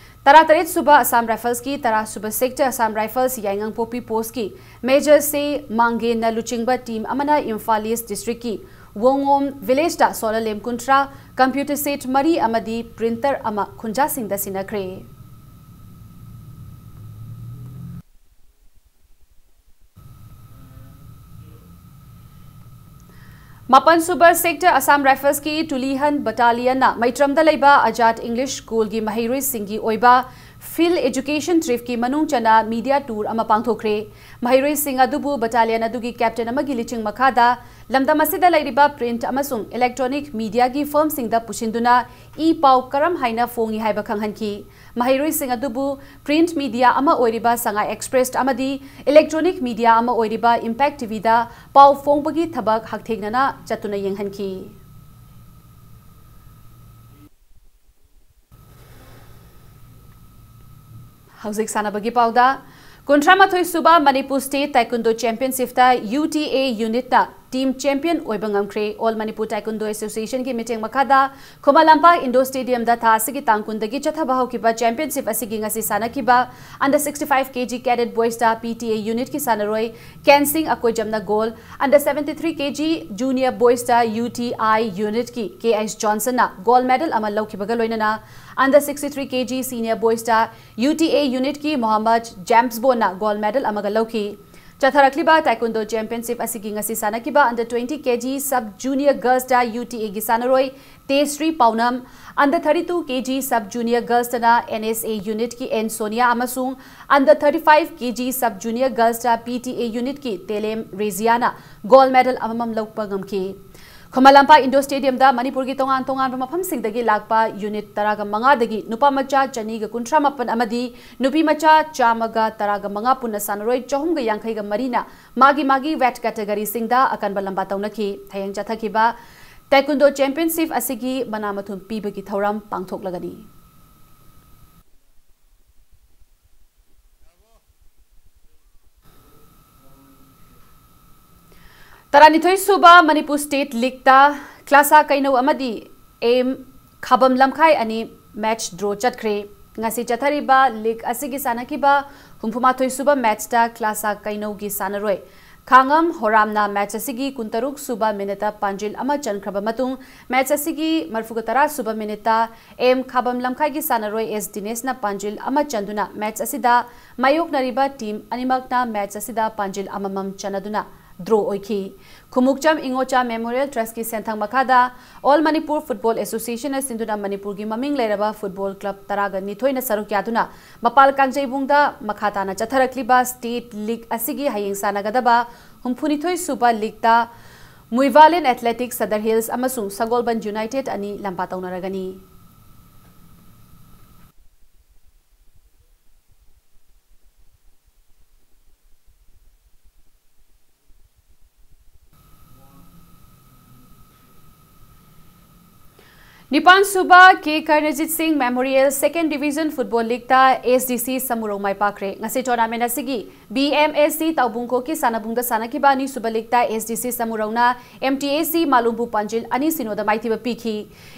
ꯇꯔꯥꯇꯔꯦꯠ ꯁꯨꯕ Assam Riflesꯀꯤ ꯇꯔꯥ ꯁꯨꯕ Sector Assam Rifles ꯌꯥꯏꯉꯪꯄꯣꯛꯄꯤ Postꯀꯤ Major ꯁꯦ ꯃꯥꯡꯒꯦꯟꯅ ꯂꯨꯆꯤꯡꯕ team ꯑꯃꯅ ꯏꯝꯐꯥꯜ ꯏꯁ ꯗꯤꯁꯇ꯭ꯔꯤꯛꯀꯤ ꯋꯣꯡꯉꯣꯝ villageꯇ solar lamp ꯀꯨꯟꯊ꯭ꯔꯥ, computer set ꯃꯔꯤ ꯑꯃꯗꯤ printer ꯑꯃ ꯈꯨꯟꯖꯥꯁꯤꯡꯗ ꯁꯤꯟꯅꯈ꯭ꯔꯦ꯫ ꯃꯥꯄꯟ ꯁꯨꯕ Sector Assam Riflesꯀꯤ ꯇꯨꯂꯤꯍꯟ battalionꯅ ꯃꯩꯇ꯭ꯔꯝꯗ ꯂꯩꯕ ꯑꯖꯥꯗ English Schoolꯒꯤ ꯃꯍꯩꯔꯣꯏꯁꯤꯡꯒꯤ ꯑꯣꯏꯕ field education tripꯀꯤ ꯃꯅꯨꯡ ꯆꯟꯅ media tour ꯑꯃ ꯄꯥꯡꯊꯣꯛꯈ꯭ꯔꯦ꯫ ꯃꯍꯩꯔꯣꯏꯁꯤꯡ ꯑꯗꯨꯕꯨ battalion ꯑꯗꯨꯒꯤ captain ꯑꯃꯒꯤ ꯂꯤꯆꯤꯡ ꯃꯈꯥꯗ ꯂꯝꯗꯝ ꯑꯁꯤꯗ ꯂꯩꯔꯤꯕ print ꯑꯃꯁꯨꯡ electronic mediaꯒꯤ firmꯁꯤꯡꯗ ꯄꯨꯁꯤꯟꯗꯨꯅ ꯏ ꯄꯥꯎ ꯀꯔꯝ ꯍꯥꯏꯅ ꯐꯣꯡꯉꯤ ꯍꯥꯏꯕ ꯈꯪꯍꯟꯈꯤ꯫ ꯃꯍꯩꯔꯣꯏꯁꯤꯡ ꯑꯗꯨꯕꯨ print media ꯑꯃ ꯑꯣꯏꯔꯤꯕ ꯁꯉꯥꯏ Express ꯑꯃꯗꯤ electronic media ꯑꯃ ꯑꯣꯏꯔꯤꯕ Impact TVꯗ ꯄꯥꯎ ꯐꯣꯡꯕꯒꯤ ꯊꯕꯛ ꯍꯛꯊꯦꯡꯅꯅ ꯆꯠꯇꯨꯅ ꯌꯦꯡꯍꯟꯈꯤ꯫ ꯍꯧꯖꯤꯛ ꯁꯥꯟꯅꯕꯒꯤ ꯄꯥꯎꯗ꯫ ꯀꯨꯟꯊ꯭ꯔꯥ ꯃꯥꯊꯣꯏ ꯁꯨꯕ ꯃꯅꯤꯄꯨꯔ ꯁ꯭ꯇꯦꯠ ꯇꯥꯏꯀꯨꯟꯗꯣ ꯆꯦꯝꯄꯤꯌꯟꯁꯤꯞꯇ ꯌꯨ ꯇꯤ ꯑꯦ ꯌꯨꯅꯤꯠꯅ ꯇꯤꯝ ꯆꯦꯝꯄꯤꯌꯟ ꯑꯣꯏꯕ ꯉꯝꯈ꯭ꯔꯦ꯫ ꯑꯣꯜ ꯃꯅꯤꯄꯨꯔ ꯇꯥꯏꯀꯨꯟꯗꯣ ꯑꯦꯁꯣꯁꯤꯌꯦꯁꯟꯒꯤ ꯃꯤꯠꯌꯦꯡ ꯃꯈꯥꯗ ꯈꯨꯃꯟ ꯂꯝꯄꯥꯛ ꯏꯟꯗꯣꯔ ꯁ꯭ꯇꯦꯗꯤꯌꯝꯗ ꯊꯥ ꯑꯁꯤꯒꯤ ꯇꯥꯡ ꯀꯨꯟꯗꯒꯤ ꯆꯠꯊꯕ ꯍꯧꯈꯤꯕ ꯆꯦꯝꯄꯤꯌꯟꯁꯤꯞ ꯑꯁꯤꯒꯤ ꯉꯁꯤ ꯁꯥꯟꯅꯈꯤꯕ under sixty five K G cadet ꯕꯣꯏꯁꯇ ꯄꯤ ꯇꯤ ꯑꯦ ꯌꯨꯅꯤꯠꯀꯤ ꯁꯥꯟꯅꯔꯣꯏ ꯀꯦꯟꯁꯤꯡ ꯑꯀꯣꯏꯖꯝꯅ gold, under seventy three K G junior ꯕꯣꯏꯁꯇ ꯌꯨ ꯇꯤ ꯑꯥꯏ ꯌꯨꯅꯤꯠꯀꯤ ꯀꯦ ꯑꯩꯆ ꯖꯣꯟꯁꯟꯅ ꯒꯣꯜ ꯃꯦꯗꯜ ꯑꯃ ꯂꯧꯈꯤꯕꯒ ꯂꯣꯏꯅꯅ under sixty three K G senior ꯕꯣꯏꯁꯇ ꯌꯨ ꯇꯤ ꯑꯦ ꯌꯨꯅꯤꯠꯀꯤ ꯃꯣꯍꯝꯃꯗ ꯖꯦꯝꯁ ꯕꯣꯟꯅ ꯒꯣꯜ ꯃꯦꯗꯜ ꯑꯃꯒ ꯂꯧꯈꯤ꯫ ꯆꯠꯊꯔꯛꯂꯤꯕ ꯇꯥꯏꯀꯨꯟꯗꯣ ꯆꯦꯝꯄꯤꯌꯟꯁꯤꯞ ꯑꯁꯤꯒꯤ ꯉꯁꯤ ꯁꯥꯟꯅꯈꯤꯕ under twenty K G sub junior ꯒꯔꯜꯁꯇ ꯌꯨ ꯇꯤ ꯑꯦꯒꯤ ꯁꯥꯟꯅꯔꯣꯏ Tesri Paonam, under thirty two K G sub junior ꯒꯔꯜꯁꯇꯅ ꯑꯦꯟ ꯑꯦꯁ ꯑꯦ ꯌꯨꯅꯤꯠꯀꯤ ꯑꯦꯟ ꯁꯣꯅꯤꯌꯥ ꯑꯃꯁꯨꯡ under thirty five K G sub junior ꯒꯔꯜꯁꯇ ꯄꯤ ꯇꯤ ꯑꯦ ꯌꯨꯅꯤꯠꯀꯤ ꯇꯦꯂꯦꯝ ꯔꯦꯖꯤꯌꯥꯅ ꯒꯣꯜ ꯃꯦꯗꯜ ꯑꯃꯃꯝ ꯂꯧꯕ ꯉꯝꯈꯤ꯫ ꯈꯨꯃꯟ ꯂꯝꯄꯥꯛ ꯏꯟꯗꯣꯔ ꯁ꯭ꯇꯦꯗꯤꯌꯝꯗ ꯃꯅꯤꯄꯨꯔꯒꯤ ꯇꯣꯉꯥꯟ ꯇꯣꯉꯥꯟꯕ ꯃꯐꯝꯁꯤꯡꯗꯒꯤ ꯂꯥꯛꯄ ꯌꯨꯅꯤꯠ ꯇꯔꯥꯒ ꯃꯉꯥꯗꯒꯤ ꯅꯨꯄꯥ ꯃꯆꯥ ꯆꯅꯤꯒ ꯀꯨꯟꯊ꯭ꯔꯥ ꯃꯥꯄꯟ ꯑꯃꯗꯤ ꯅꯨꯄꯤ ꯃꯆꯥ ꯆꯥꯝꯃꯒ ꯇꯔꯥꯒ ꯃꯉꯥ ꯄꯨꯟꯅ ꯁꯥꯟꯅꯔꯣꯏ ꯆꯍꯨꯝꯒ ꯌꯥꯡꯈꯩꯒ ꯃꯔꯤꯅ ꯃꯥꯒꯤ ꯃꯥꯒꯤ ꯋꯦꯠ ꯀꯦꯇꯒꯔꯤꯁꯤꯡꯗ ꯑꯀꯟꯕ ꯂꯝꯕꯥ ꯇꯧꯅꯈꯤ꯫ ꯍꯌꯦꯡ ꯆꯠꯊꯈꯤꯕ ꯇꯥꯏꯀꯨꯟꯗꯣ ꯆꯦꯝꯄꯤꯌꯟꯁꯤꯞ ꯑꯁꯤꯒꯤ ꯃꯅꯥ ꯃꯊꯨꯝ ꯄꯤꯕꯒꯤ ꯊꯧꯔꯝ ꯄꯥꯡꯊꯣꯛꯂꯒꯅꯤ꯫ ꯇꯔꯥꯅꯤꯊꯣꯏ ꯁꯨꯕ ꯃꯅꯤꯄꯨꯔ ꯁ꯭ꯇꯦꯠ ꯂꯤꯒꯇ ꯀ꯭ꯂꯥꯁꯥ ꯀꯩꯅꯧ ꯑꯃꯗꯤ ꯑꯦꯝ ꯈꯥꯕꯝ ꯂꯝꯈꯥꯏ ꯑꯅꯤ ꯃꯦꯆ ꯗ꯭ꯔꯣ ꯆꯠꯈ꯭ꯔꯦ꯫ ꯉꯁꯤ ꯆꯠꯊꯔꯤꯕ ꯂꯤꯒ ꯑꯁꯤꯒꯤ ꯁꯥꯟꯅꯈꯤꯕ ꯍꯨꯝꯐꯨ ꯃꯥꯊꯣꯏ ꯁꯨꯕ ꯃꯦꯆꯇ ꯀ꯭ꯂꯥꯁꯥ ꯀꯩꯅꯧꯒꯤ ꯁꯥꯟꯅꯔꯣꯏ ꯈꯥꯉꯝ ꯍꯣꯔꯥꯝꯅ ꯃꯦꯆ ꯑꯁꯤꯒꯤ ꯀꯨꯟꯇꯔꯨꯛ ꯁꯨꯕ ꯃꯤꯅꯤꯠꯇ ꯄꯥꯟꯖꯤꯜ ꯑꯃ ꯆꯟꯈ꯭ꯔꯕ ꯃꯇꯨꯡ, ꯃꯦꯆ ꯑꯁꯤꯒꯤ ꯃꯔꯐꯨꯒ ꯇꯔꯥ ꯁꯨꯕ ꯃꯤꯅꯤꯠꯇ ꯑꯦꯝ ꯈꯥꯕꯝ ꯂꯝꯈꯥꯏꯒꯤ ꯁꯥꯟꯅꯔꯣꯏ ꯑꯦꯁ ꯗꯤꯅꯦꯁꯅ ꯄꯥꯟꯖꯤꯜ ꯑꯃ ꯆꯟꯗꯨꯅ ꯃꯦꯆ ꯑꯁꯤꯗ ꯃꯥꯌꯣꯛꯅꯔꯤꯕ ꯇꯤꯝ ꯑꯅꯤꯃꯛꯅ ꯃꯦꯆ ꯑꯁꯤꯗ ꯄꯥꯟꯖꯤꯜ ꯑꯃꯃꯝ ꯆꯟꯅꯗꯨꯅ ꯗ꯭ꯔꯣ ꯑꯣꯏꯈꯤ꯫ ꯈꯨꯃꯨꯛꯆꯝ ꯏꯉꯣꯆꯥ ꯃꯦꯃꯣꯔꯤꯌꯦꯜ ꯇ꯭ꯔꯁꯀꯤ ꯁꯦꯟꯊꯪ ꯃꯈꯥꯗ ꯑꯣꯜ ꯃꯅꯤꯄꯨꯔ ꯐꯨꯠꯕꯣꯜ ꯑꯦꯁꯣꯁꯤꯌꯦꯁꯟꯅ ꯁꯤꯟꯗꯨꯅ ꯃꯅꯤꯄꯨꯔꯒꯤ ꯃꯃꯤꯡ ꯂꯩꯔꯕ ꯐꯨꯠꯕꯣꯜ ꯀ꯭ꯂꯕ ꯇꯔꯥꯒ ꯅꯤꯊꯣꯏꯅ ꯁꯔꯨꯛ ꯌꯥꯗꯨꯅ ꯃꯄꯥꯜ ꯀꯥꯡꯖꯩꯕꯨꯡꯗ ꯃꯈꯥ ꯇꯥꯅ ꯆꯠꯊꯔꯛꯂꯤꯕ ꯁ꯭ꯇꯦꯠ ꯂꯤꯒ ꯑꯁꯤꯒꯤ ꯍꯌꯦꯡ ꯁꯥꯟꯅꯒꯗꯕ ꯍꯨꯝꯐꯨꯅꯤꯊꯣꯏ ꯁꯨꯕ ꯂꯤꯒꯇ ꯃꯨꯏꯚꯥꯂꯦꯟ ꯑꯦꯊꯂꯦꯇꯤꯛꯁ ꯁꯗꯔ ꯍꯤꯜꯁ ꯑꯃꯁꯨꯡ ꯁꯒꯣꯜꯕꯟ ꯌꯨꯅꯥꯏꯇꯦꯗ ꯑꯅꯤ ꯂꯝꯕꯥ ꯇꯧꯅꯔꯒꯅꯤ꯫ ꯅꯤꯄꯥꯟ ꯁꯨꯕ ꯀꯦ ꯀꯔꯅꯖꯤꯠ ꯁꯤꯡ ꯃꯦꯃꯣꯔꯤꯌꯦꯜ ꯁꯦꯀꯦꯟ ꯗꯤꯕꯤꯖꯟ ꯐꯨꯠꯕꯣꯜ ꯂꯤꯒꯇ ꯑꯦꯁ ꯗꯤ ꯁꯤ ꯁꯃꯨꯔꯧ ꯃꯥꯏ ꯄꯥꯛꯈ꯭ꯔꯦ꯫ ꯉꯁꯤ ꯇꯣꯔꯅꯥꯃꯦꯟ ꯑꯁꯤꯒꯤ ꯕꯤ ꯑꯦꯝ ꯑꯦꯁ ꯁꯤ ꯇꯥꯎꯕꯨꯡꯈꯣꯛꯀꯤ ꯁꯥꯟꯅꯕꯨꯡꯗ ꯁꯥꯟꯅꯈꯤꯕ ꯑꯅꯤꯁꯨꯕ ꯂꯤꯒꯇ ꯑꯦꯁ ꯗꯤ ꯁꯤ ꯁꯃꯨꯔꯧꯅ ꯑꯦꯝ ꯇꯤ ꯑꯦꯁ ꯁꯤ ꯃꯥꯂꯣꯝꯕꯨ ꯄꯥꯟꯖꯤꯜ ꯑꯅꯤ ꯁꯤꯅꯣꯗ ꯃꯥꯏꯊꯤꯕ ꯄꯤꯈꯤ꯫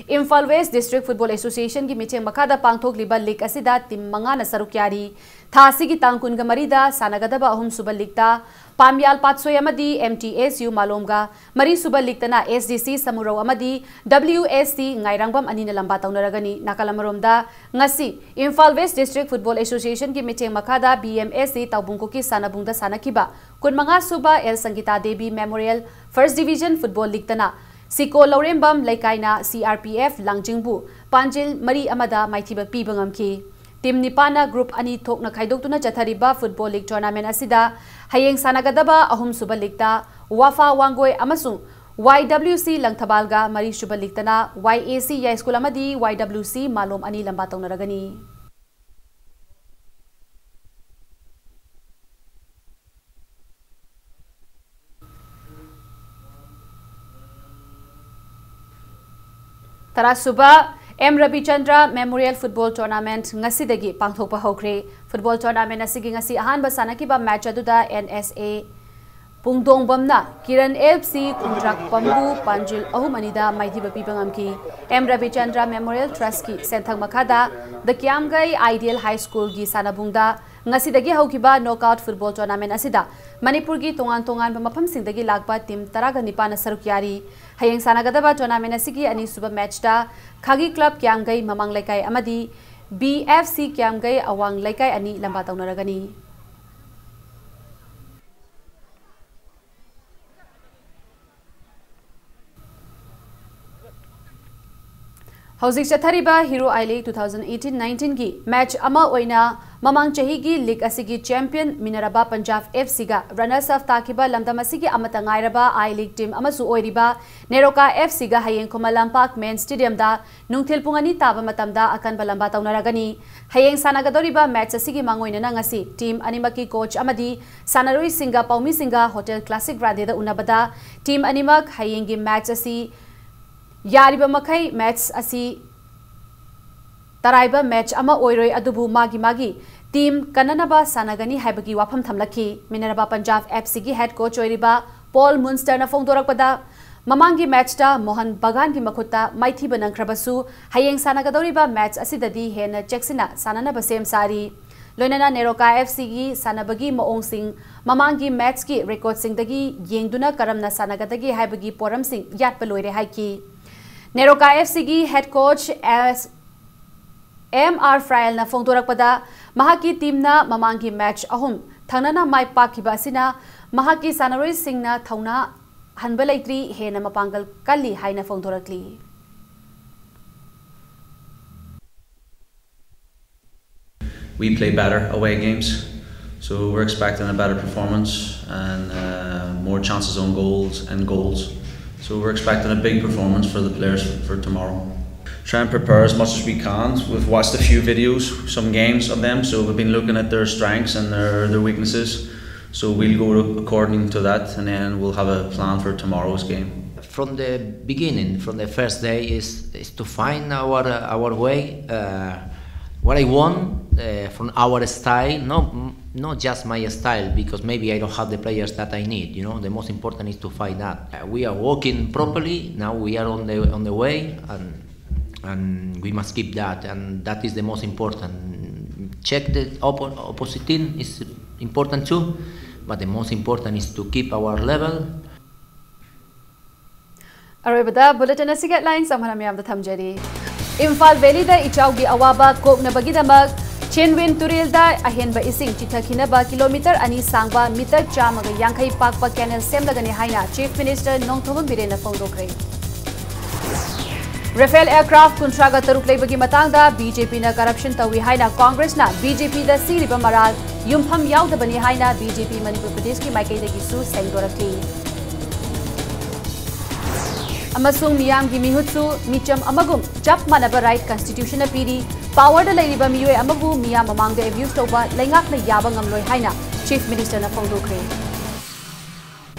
ꯏꯝꯐꯥꯜ ꯋꯦꯁ ꯗꯤꯁꯇ꯭ꯔꯤꯛ ꯐꯨꯠꯕꯣꯜ ꯑꯦꯁꯣꯁꯤꯌꯦꯁꯟꯒꯤ ꯃꯤꯠꯌꯦꯡ ꯃꯈꯥꯗ ꯄꯥꯡꯊꯣꯛꯂꯤꯕ ꯂꯤꯒ ꯑꯁꯤꯗ ꯇꯤꯝ ꯃꯉꯥꯅ ꯁꯔꯨꯛ ꯌꯥꯔꯤ꯫ ꯊꯥ ꯑꯁꯤꯒꯤ ꯇꯥꯡ ꯀꯨꯟꯒ ꯃꯔꯤꯗ ꯁꯥꯟꯅꯒꯗꯕ ꯑꯍꯨꯝꯁꯨꯕ ꯂꯤꯒꯇ ꯄꯥꯝꯌꯥꯜ ꯄꯥꯠꯁꯣꯏ ꯑꯃꯗꯤ ꯑꯦꯝ ꯇꯤ ꯑꯦꯁ ꯌꯨ ꯃꯥꯂꯣꯝꯒ, ꯃꯔꯤꯁꯨꯕ ꯂꯤꯒꯇꯅ ꯑꯦꯁ ꯗꯤ ꯁꯤ ꯁꯃꯨꯔꯧ ꯑꯃꯗꯤ ꯗꯕ꯭ꯂꯤꯎ ꯑꯦꯁ ꯁꯤ ꯉꯥꯏꯔꯥꯡꯕꯝ ꯑꯅꯤꯅ ꯂꯝꯕꯥ ꯇꯧꯅꯔꯒꯅꯤ꯫ ꯅꯥꯀꯜ ꯑꯃꯔꯣꯝꯗ, ꯉꯁꯤ ꯏꯝꯐꯥꯜ ꯋꯦꯁ ꯗꯤꯁꯇ꯭ꯔꯤꯛ ꯐꯨꯠꯕꯣꯜ ꯑꯦꯁꯣꯁꯤꯌꯦꯁꯟꯒꯤ ꯃꯤꯠꯌꯦꯡ ꯃꯈꯥꯗ ꯕꯤ ꯑꯦꯝ ꯑꯦꯁ ꯁꯤ ꯇꯥꯎꯕꯨꯡꯈꯣꯛꯀꯤ ꯁꯥꯟꯅꯕꯨꯡꯗ ꯁꯥꯟꯅꯈꯤꯕ ꯀꯨꯟꯃꯉꯥ ꯁꯨꯕ L Sangita Devi memorial first division football ꯂꯤꯒꯇꯅ ꯁꯤꯀꯣ ꯂꯧꯔꯦꯝꯕꯝ ꯂꯩꯀꯥꯏꯅ ꯁꯤ ꯑꯥꯔ ꯄꯤ ꯑꯦꯐ ꯂꯥꯡꯖꯤꯡꯕꯨ ꯄꯥꯟꯖꯤꯜ ꯃꯔꯤ ꯑꯃꯗ ꯃꯥꯏꯊꯤꯕ ꯄꯤꯕ ꯉꯝꯈꯤ꯫ ꯇꯤꯝ ꯅꯤꯄꯥꯟꯅ ꯒ꯭ꯔꯨꯞ ꯑꯅꯤ ꯊꯣꯛꯅ ꯈꯥꯏꯗꯣꯛꯇꯨꯅ ꯆꯠꯊꯔꯤꯕ ꯐꯨꯠꯕꯣꯜ ꯂꯤꯒ ꯇꯣꯔꯅꯥꯃꯦꯟ ꯑꯁꯤꯗ ꯍꯌꯦꯡ ꯁꯥꯟꯅꯒꯗꯕ ꯑꯍꯨꯝꯁꯨꯕ ꯂꯤꯒꯇ ꯋꯥꯐꯥ ꯋꯥꯡꯒꯣꯏ ꯑꯃꯁꯨꯡ ꯋꯥꯏ ꯗꯕ꯭ꯂꯤꯎ ꯁꯤ ꯂꯪꯊꯕꯥꯜꯒ, ꯃꯔꯤꯁꯨꯕ ꯂꯤꯒꯇꯅ ꯋꯥꯏ ꯑꯦ ꯁꯤ ꯌꯥꯏꯁ꯭ꯀꯨꯜ ꯑꯃꯗꯤ ꯋꯥꯏ ꯗꯕ꯭ꯂꯤꯎ ꯁꯤ ꯃꯥꯂꯣꯝ ꯑꯅꯤ ꯂꯝꯕꯥ ꯇꯧꯅꯔꯒꯅꯤ꯫ ꯇꯔꯥꯁꯨꯕ ꯑꯦꯝ ꯔꯕꯤꯆꯟꯗ꯭ꯔ ꯃꯦꯃꯣꯔꯤꯌꯦꯜ ꯐꯨꯠꯕꯣꯜ ꯇꯣꯔꯅꯥꯃꯦꯟꯠ ꯉꯁꯤꯗꯒꯤ ꯄꯥꯡꯊꯣꯛꯄ ꯍꯧꯈ꯭ꯔꯦ꯫ ꯐꯨꯠꯕꯣꯜ ꯇꯣꯔꯅꯥꯃꯦꯟꯠ ꯑꯁꯤꯒꯤ ꯉꯁꯤ ꯑꯍꯥꯟꯕ ꯁꯥꯟꯅꯈꯤꯕ ꯃꯦꯆ ꯑꯗꯨꯗ ꯑꯦꯟ ꯑꯦꯁ ꯑꯦ ꯄꯨꯡꯗꯣꯡꯕꯝꯅ ꯀꯤꯔꯟ ꯑꯦꯐ ꯁꯤ ꯈꯣꯡꯗ꯭ꯔꯥꯛꯄꯝꯕꯨ ꯄꯥꯟꯖꯤꯜ ꯑꯍꯨꯝ ꯑꯅꯤꯗ ꯃꯥꯏꯊꯤꯕ ꯄꯤꯕ ꯉꯝꯈꯤ꯫ ꯑꯦꯝ ꯔꯕꯤꯆꯟꯗ꯭ꯔ ꯃꯦꯃꯣꯔꯤꯌꯦꯜ ꯇ꯭ꯔꯁꯀꯤ ꯁꯦꯟꯊꯪ ꯃꯈꯥꯗ ꯗ ꯀ꯭ꯌꯥꯝꯒꯩ ꯑꯥꯏꯗꯤꯌꯦꯜ ꯍꯥꯏ ꯁ꯭ꯀꯨꯜꯒꯤ ꯁꯥꯟꯅꯕꯨꯡꯗ ꯉꯁꯤꯗꯒꯤ ꯍꯧꯈꯤꯕ ꯅꯣꯛꯑꯥꯎꯠ ꯐꯨꯠꯕꯣꯜ ꯇꯣꯔꯅꯥꯃꯦꯟꯠ ꯑꯁꯤꯗ ꯃꯅꯤꯄꯨꯔꯒꯤ ꯇꯣꯉꯥꯟ ꯇꯣꯉꯥꯟꯕ ꯃꯐꯝꯁꯤꯡꯗꯒꯤ ꯂꯥꯛꯄ ꯇꯤꯝ ꯇꯔꯥꯒ ꯅꯤꯄꯥꯟꯅ ꯁꯔꯨꯛ ꯌꯥꯔꯤ꯫ ꯍꯌꯦꯡ ꯁꯥꯟꯅꯒꯗꯕ ꯇꯣꯔꯅꯥꯃꯦꯟꯠ ꯑꯁꯤꯒꯤ ꯑꯅꯤꯁꯨꯕ ꯃꯦꯆꯇ ꯈꯥꯒꯤ ꯀ꯭ꯂꯕ ꯀ꯭ꯌꯥꯝꯒꯩ ꯃꯃꯥꯡ ꯂꯩꯀꯥꯏ ꯑꯃꯗꯤ ꯕꯤ ꯑꯦꯐ ꯁꯤ ꯀ꯭ꯌꯥꯝꯒꯩ ꯑꯋꯥꯡ ꯂꯩꯀꯥꯏ ꯑꯅꯤ ꯂꯝꯕꯥ ꯇꯧꯅꯔꯒꯅꯤ꯫ ꯍꯧꯖꯤꯛ ꯆꯠꯊꯔꯤꯕ Hero I league two thousand eighteen nineteen ꯒꯤ ꯃꯦꯆ ꯑꯃ ꯑꯣꯏꯅ ꯃꯃꯥꯡ ꯆꯍꯤꯒꯤ ꯂꯤꯒ ꯑꯁꯤꯒꯤ ꯆꯦꯝꯄꯤꯌꯟ ꯃꯤꯅꯔꯕꯥ ꯄꯟꯖꯥꯕ ꯑꯦꯐ ꯁꯤꯒ ꯔꯅꯔꯁ ꯑꯞ ꯇꯥꯈꯤꯕ ꯂꯝꯗꯝ ꯑꯁꯤꯒꯤ ꯑꯃꯠꯇ ꯉꯥꯏꯔꯕ ꯑꯥꯏ ꯂꯤꯒ ꯇꯤꯝ ꯑꯃꯁꯨ ꯑꯣꯏꯔꯤꯕ ꯅꯦꯔꯣꯀꯥ ꯑꯦꯐ ꯁꯤꯒ ꯍꯌꯦꯡ ꯈꯨꯃꯟ ꯂꯝꯄꯥꯛ ꯃꯦꯟ ꯁ꯭ꯇꯦꯗꯤꯌꯝꯗ ꯅꯨꯡꯊꯤꯜ ꯄꯨꯡ ꯑꯅꯤ ꯇꯥꯕ ꯃꯇꯝꯗ ꯑꯀꯟꯕ ꯂꯝꯕꯥ ꯇꯧꯅꯔꯒꯅꯤ꯫ ꯍꯌꯦꯡ ꯁꯥꯟꯅꯒꯗꯧꯔꯤꯕ ꯃꯦꯆ ꯑꯁꯤꯒꯤ ꯃꯥꯡꯑꯣꯏꯅꯅ ꯉꯁꯤ ꯇꯤꯝ ꯑꯅꯤꯃꯛꯀꯤ ꯀꯣꯆ ꯑꯃꯗꯤ ꯁꯥꯟꯅꯔꯣꯏꯁꯤꯡꯒ ꯄꯥꯎꯃꯤꯁꯤꯡꯒ ꯍꯣꯇꯦꯜ ꯀ꯭ꯂꯥꯁꯤꯛ ꯒ꯭ꯔꯥꯟꯗꯦꯗ ꯎꯅꯕꯗ ꯇꯤꯝ ꯑꯅꯤꯃꯛ ꯍꯌꯦꯡꯒꯤ ꯃꯦꯆ ꯑꯁꯤ ꯌꯥꯔꯤꯕ ꯃꯈꯩ ꯃꯦꯆ ꯑꯁꯤ ꯇꯔꯥꯏꯕ ꯃꯦꯆ ꯑꯃ ꯑꯣꯏꯔꯣꯏ, ꯑꯗꯨꯕꯨ ꯃꯥꯒꯤ ꯃꯥꯒꯤ ꯇꯤꯝ ꯀꯟꯅꯅꯕ ꯁꯥꯟꯅꯒꯅꯤ ꯍꯥꯏꯕꯒꯤ ꯋꯥꯐꯝ ꯊꯝꯂꯛꯈꯤ꯫ ꯃꯤꯅꯔꯚꯥ ꯄꯟꯖꯥꯕ ꯑꯦꯐ ꯁꯤꯒꯤ ꯍꯦꯗ ꯀꯣꯆ ꯑꯣꯏꯔꯤꯕ ꯄꯣꯜ ꯃꯨꯟꯁꯇꯔꯅ ꯐꯣꯡꯗꯣꯔꯛꯄꯗ, ꯃꯃꯥꯡꯒꯤ ꯃꯦꯆꯇ ꯃꯣꯍꯟ ꯕꯒꯥꯟꯒꯤ ꯃꯈꯨꯠꯇ ꯃꯥꯏꯊꯤꯕ ꯅꯪꯈ꯭ꯔꯕꯁꯨ, ꯍꯌꯦꯡ ꯁꯥꯟꯅꯒꯗꯧꯔꯤꯕ ꯃꯦꯆ ꯑꯁꯤꯗꯗꯤ ꯍꯦꯟꯅ ꯆꯦꯛꯁꯤꯟꯅ ꯁꯥꯟꯅꯅꯕ ꯁꯦꯝ ꯁꯥꯔꯤ꯫ ꯂꯣꯏꯅꯅ ꯅꯦꯔꯣꯀꯥ ꯑꯦꯐ ꯁꯤꯒꯤ ꯁꯥꯟꯅꯕꯒꯤ ꯃꯑꯣꯡꯁꯤꯡ, ꯃꯃꯥꯡꯒꯤ ꯃꯦꯆꯀꯤ ꯔꯦꯀꯣꯔꯗꯁꯤꯡꯗꯒꯤ ꯌꯦꯡꯗꯨꯅ ꯀꯔꯝꯅ ꯁꯥꯟꯅꯒꯗꯒꯦ ꯍꯥꯏꯕꯒꯤ ꯄꯣꯔꯝꯁꯤꯡ ꯌꯥꯠꯄ ꯂꯣꯏꯔꯦ ꯍꯥꯏꯈꯤ꯫ ꯅꯦꯔꯣꯀꯥ ꯑꯦꯐ ꯁꯤꯒꯤ ꯍꯦꯗ ꯀꯣꯆ ꯑꯦꯁ ꯑꯦꯝ ꯑꯥꯔ ꯐ꯭ꯔꯥꯏꯜꯅ ꯐꯣꯡꯗꯣꯔꯛꯄꯗ, ꯃꯍꯥꯛꯀꯤ ꯇꯤꯝꯅ ꯃꯃꯥꯡꯒꯤ ꯃꯦꯆ ꯑꯍꯨꯝ ꯊꯪꯅꯅ ꯃꯥꯏ ꯄꯥꯛꯈꯤꯕ ꯑꯁꯤꯅ ꯃꯍꯥꯛꯀꯤ ꯁꯥꯟꯅꯔꯣꯏꯁꯤꯡꯅ ꯊꯧꯅꯥ ꯍꯟꯕ ꯂꯩꯇ꯭ꯔꯤ, ꯍꯦꯟꯅ ꯃꯄꯥꯡꯒꯜ ꯀꯜꯂꯤ ꯍꯥꯏꯅ ꯐꯣꯡꯗꯣꯔꯛꯂꯤ꯫ We play better away games, so we're expecting a better performance and uh, more chances on goals and goals. So we're expecting a big performance for the players for tomorrow. Try and prepare as much as we can. We've watched a few videos, some games of them, so we've been looking at their strengths and their, their weaknesses. So we'll go according to that, and then we'll have a plan for tomorrow's game. From the beginning, from the first day, is, is to find our, uh, our way. Uh, what I want uh, from our style, not not just my style, because maybe I don't have the players that I need. You know, the most important is to find that. Uh, we are working properly now. We are on the on the way, and and we must keep that. And that is the most important. Check the oppo- opposite team is important too, but the most important is to keep our level. ꯑꯔꯣꯏꯕꯗ bulletin ꯑꯁꯤꯒꯤ headlines ꯑꯃꯨꯛ ꯍꯟꯅ ꯃꯌꯥꯝꯗ ꯊꯝꯖꯔꯤ꯫ Imphal valid ꯏꯆꯥꯎꯒꯤ ꯑꯋꯥꯕ ꯀꯣꯛꯅꯕꯒꯤꯗꯃꯛ ꯆꯦꯟꯋꯤꯟ ꯇꯨꯔꯦꯜꯗ ꯑꯍꯦꯟꯕ ꯏꯁꯤꯡ ꯆꯤꯊꯈꯤꯅꯕ ꯀꯤꯂꯣꯃꯤꯇꯔ ꯑꯅꯤ ꯁꯥꯡꯕ ꯃꯤꯇꯔ ꯆꯥꯝꯃꯒ ꯌꯥꯡꯈꯩ ꯄꯥꯛꯄ ꯀꯦꯅꯦꯜ ꯁꯦꯝꯂꯒꯅꯤ ꯍꯥꯏꯅ ꯆꯤꯐ ꯃꯤꯅꯤꯁꯇꯔ ꯅꯣꯡꯊꯣꯝꯕꯝ ꯕꯤꯔꯦꯟꯅ ꯐꯣꯡꯗꯣꯛꯈ꯭ꯔꯦ꯫ ꯔꯥꯐꯦꯜ ꯑꯦꯌꯔꯀ꯭ꯔꯥꯐ ꯀꯨꯟꯊ꯭ꯔꯥꯒ ꯇꯔꯨꯛ ꯂꯩꯕꯒꯤ ꯃꯇꯥꯡꯗ ꯕꯤ ꯖꯦ ꯄꯤꯅ ꯀꯔꯞꯁꯟ ꯇꯧꯏ ꯍꯥꯏꯅ ꯀꯣꯡꯒ꯭ꯔꯦꯁꯅ ꯕꯤ ꯖꯦ ꯄꯤꯗ ꯁꯤꯔꯤꯕ ꯃꯔꯥꯜ ꯌꯨꯝꯐꯝ ꯌꯥꯎꯗꯕꯅꯤ ꯍꯥꯏꯅ ꯕꯤ ꯖꯦ ꯄꯤ ꯃꯅꯤꯄꯨꯔ ꯄ꯭ꯔꯗꯦꯁꯀꯤ ꯃꯥꯏꯀꯩꯗꯒꯤꯁꯨ ꯁꯦꯡꯗꯣꯔꯛꯂꯤ꯫ ꯑꯃꯁꯨꯡ ꯃꯤꯌꯥꯝꯒꯤ ꯃꯤꯍꯨꯠꯁꯨ ꯃꯤꯆꯝ ꯑꯃꯒꯨꯝ ꯆꯞ ꯃꯥꯟꯅꯕ ꯔꯥꯏꯠ ꯀꯟꯁꯇꯤꯇ꯭ꯌꯨꯁꯟꯅ ꯄꯤꯔꯤ꯫ ꯄꯥꯋꯔꯗ ꯂꯩꯔꯤꯕ ꯃꯤꯑꯣꯏ ꯑꯃꯕꯨ ꯃꯤꯌꯥꯝ ꯃꯃꯥꯡꯗ ꯑꯦꯕ꯭ꯌꯨꯁ ꯇꯧꯕ ꯂꯩꯉꯥꯛꯅ ꯌꯥꯕ ꯉꯝꯂꯣꯏ ꯍꯥꯏꯅ ꯆꯤꯐ ꯃꯤꯅꯤꯁꯇꯔꯅ ꯐꯣꯡꯗꯣꯛꯈ꯭ꯔꯦ꯫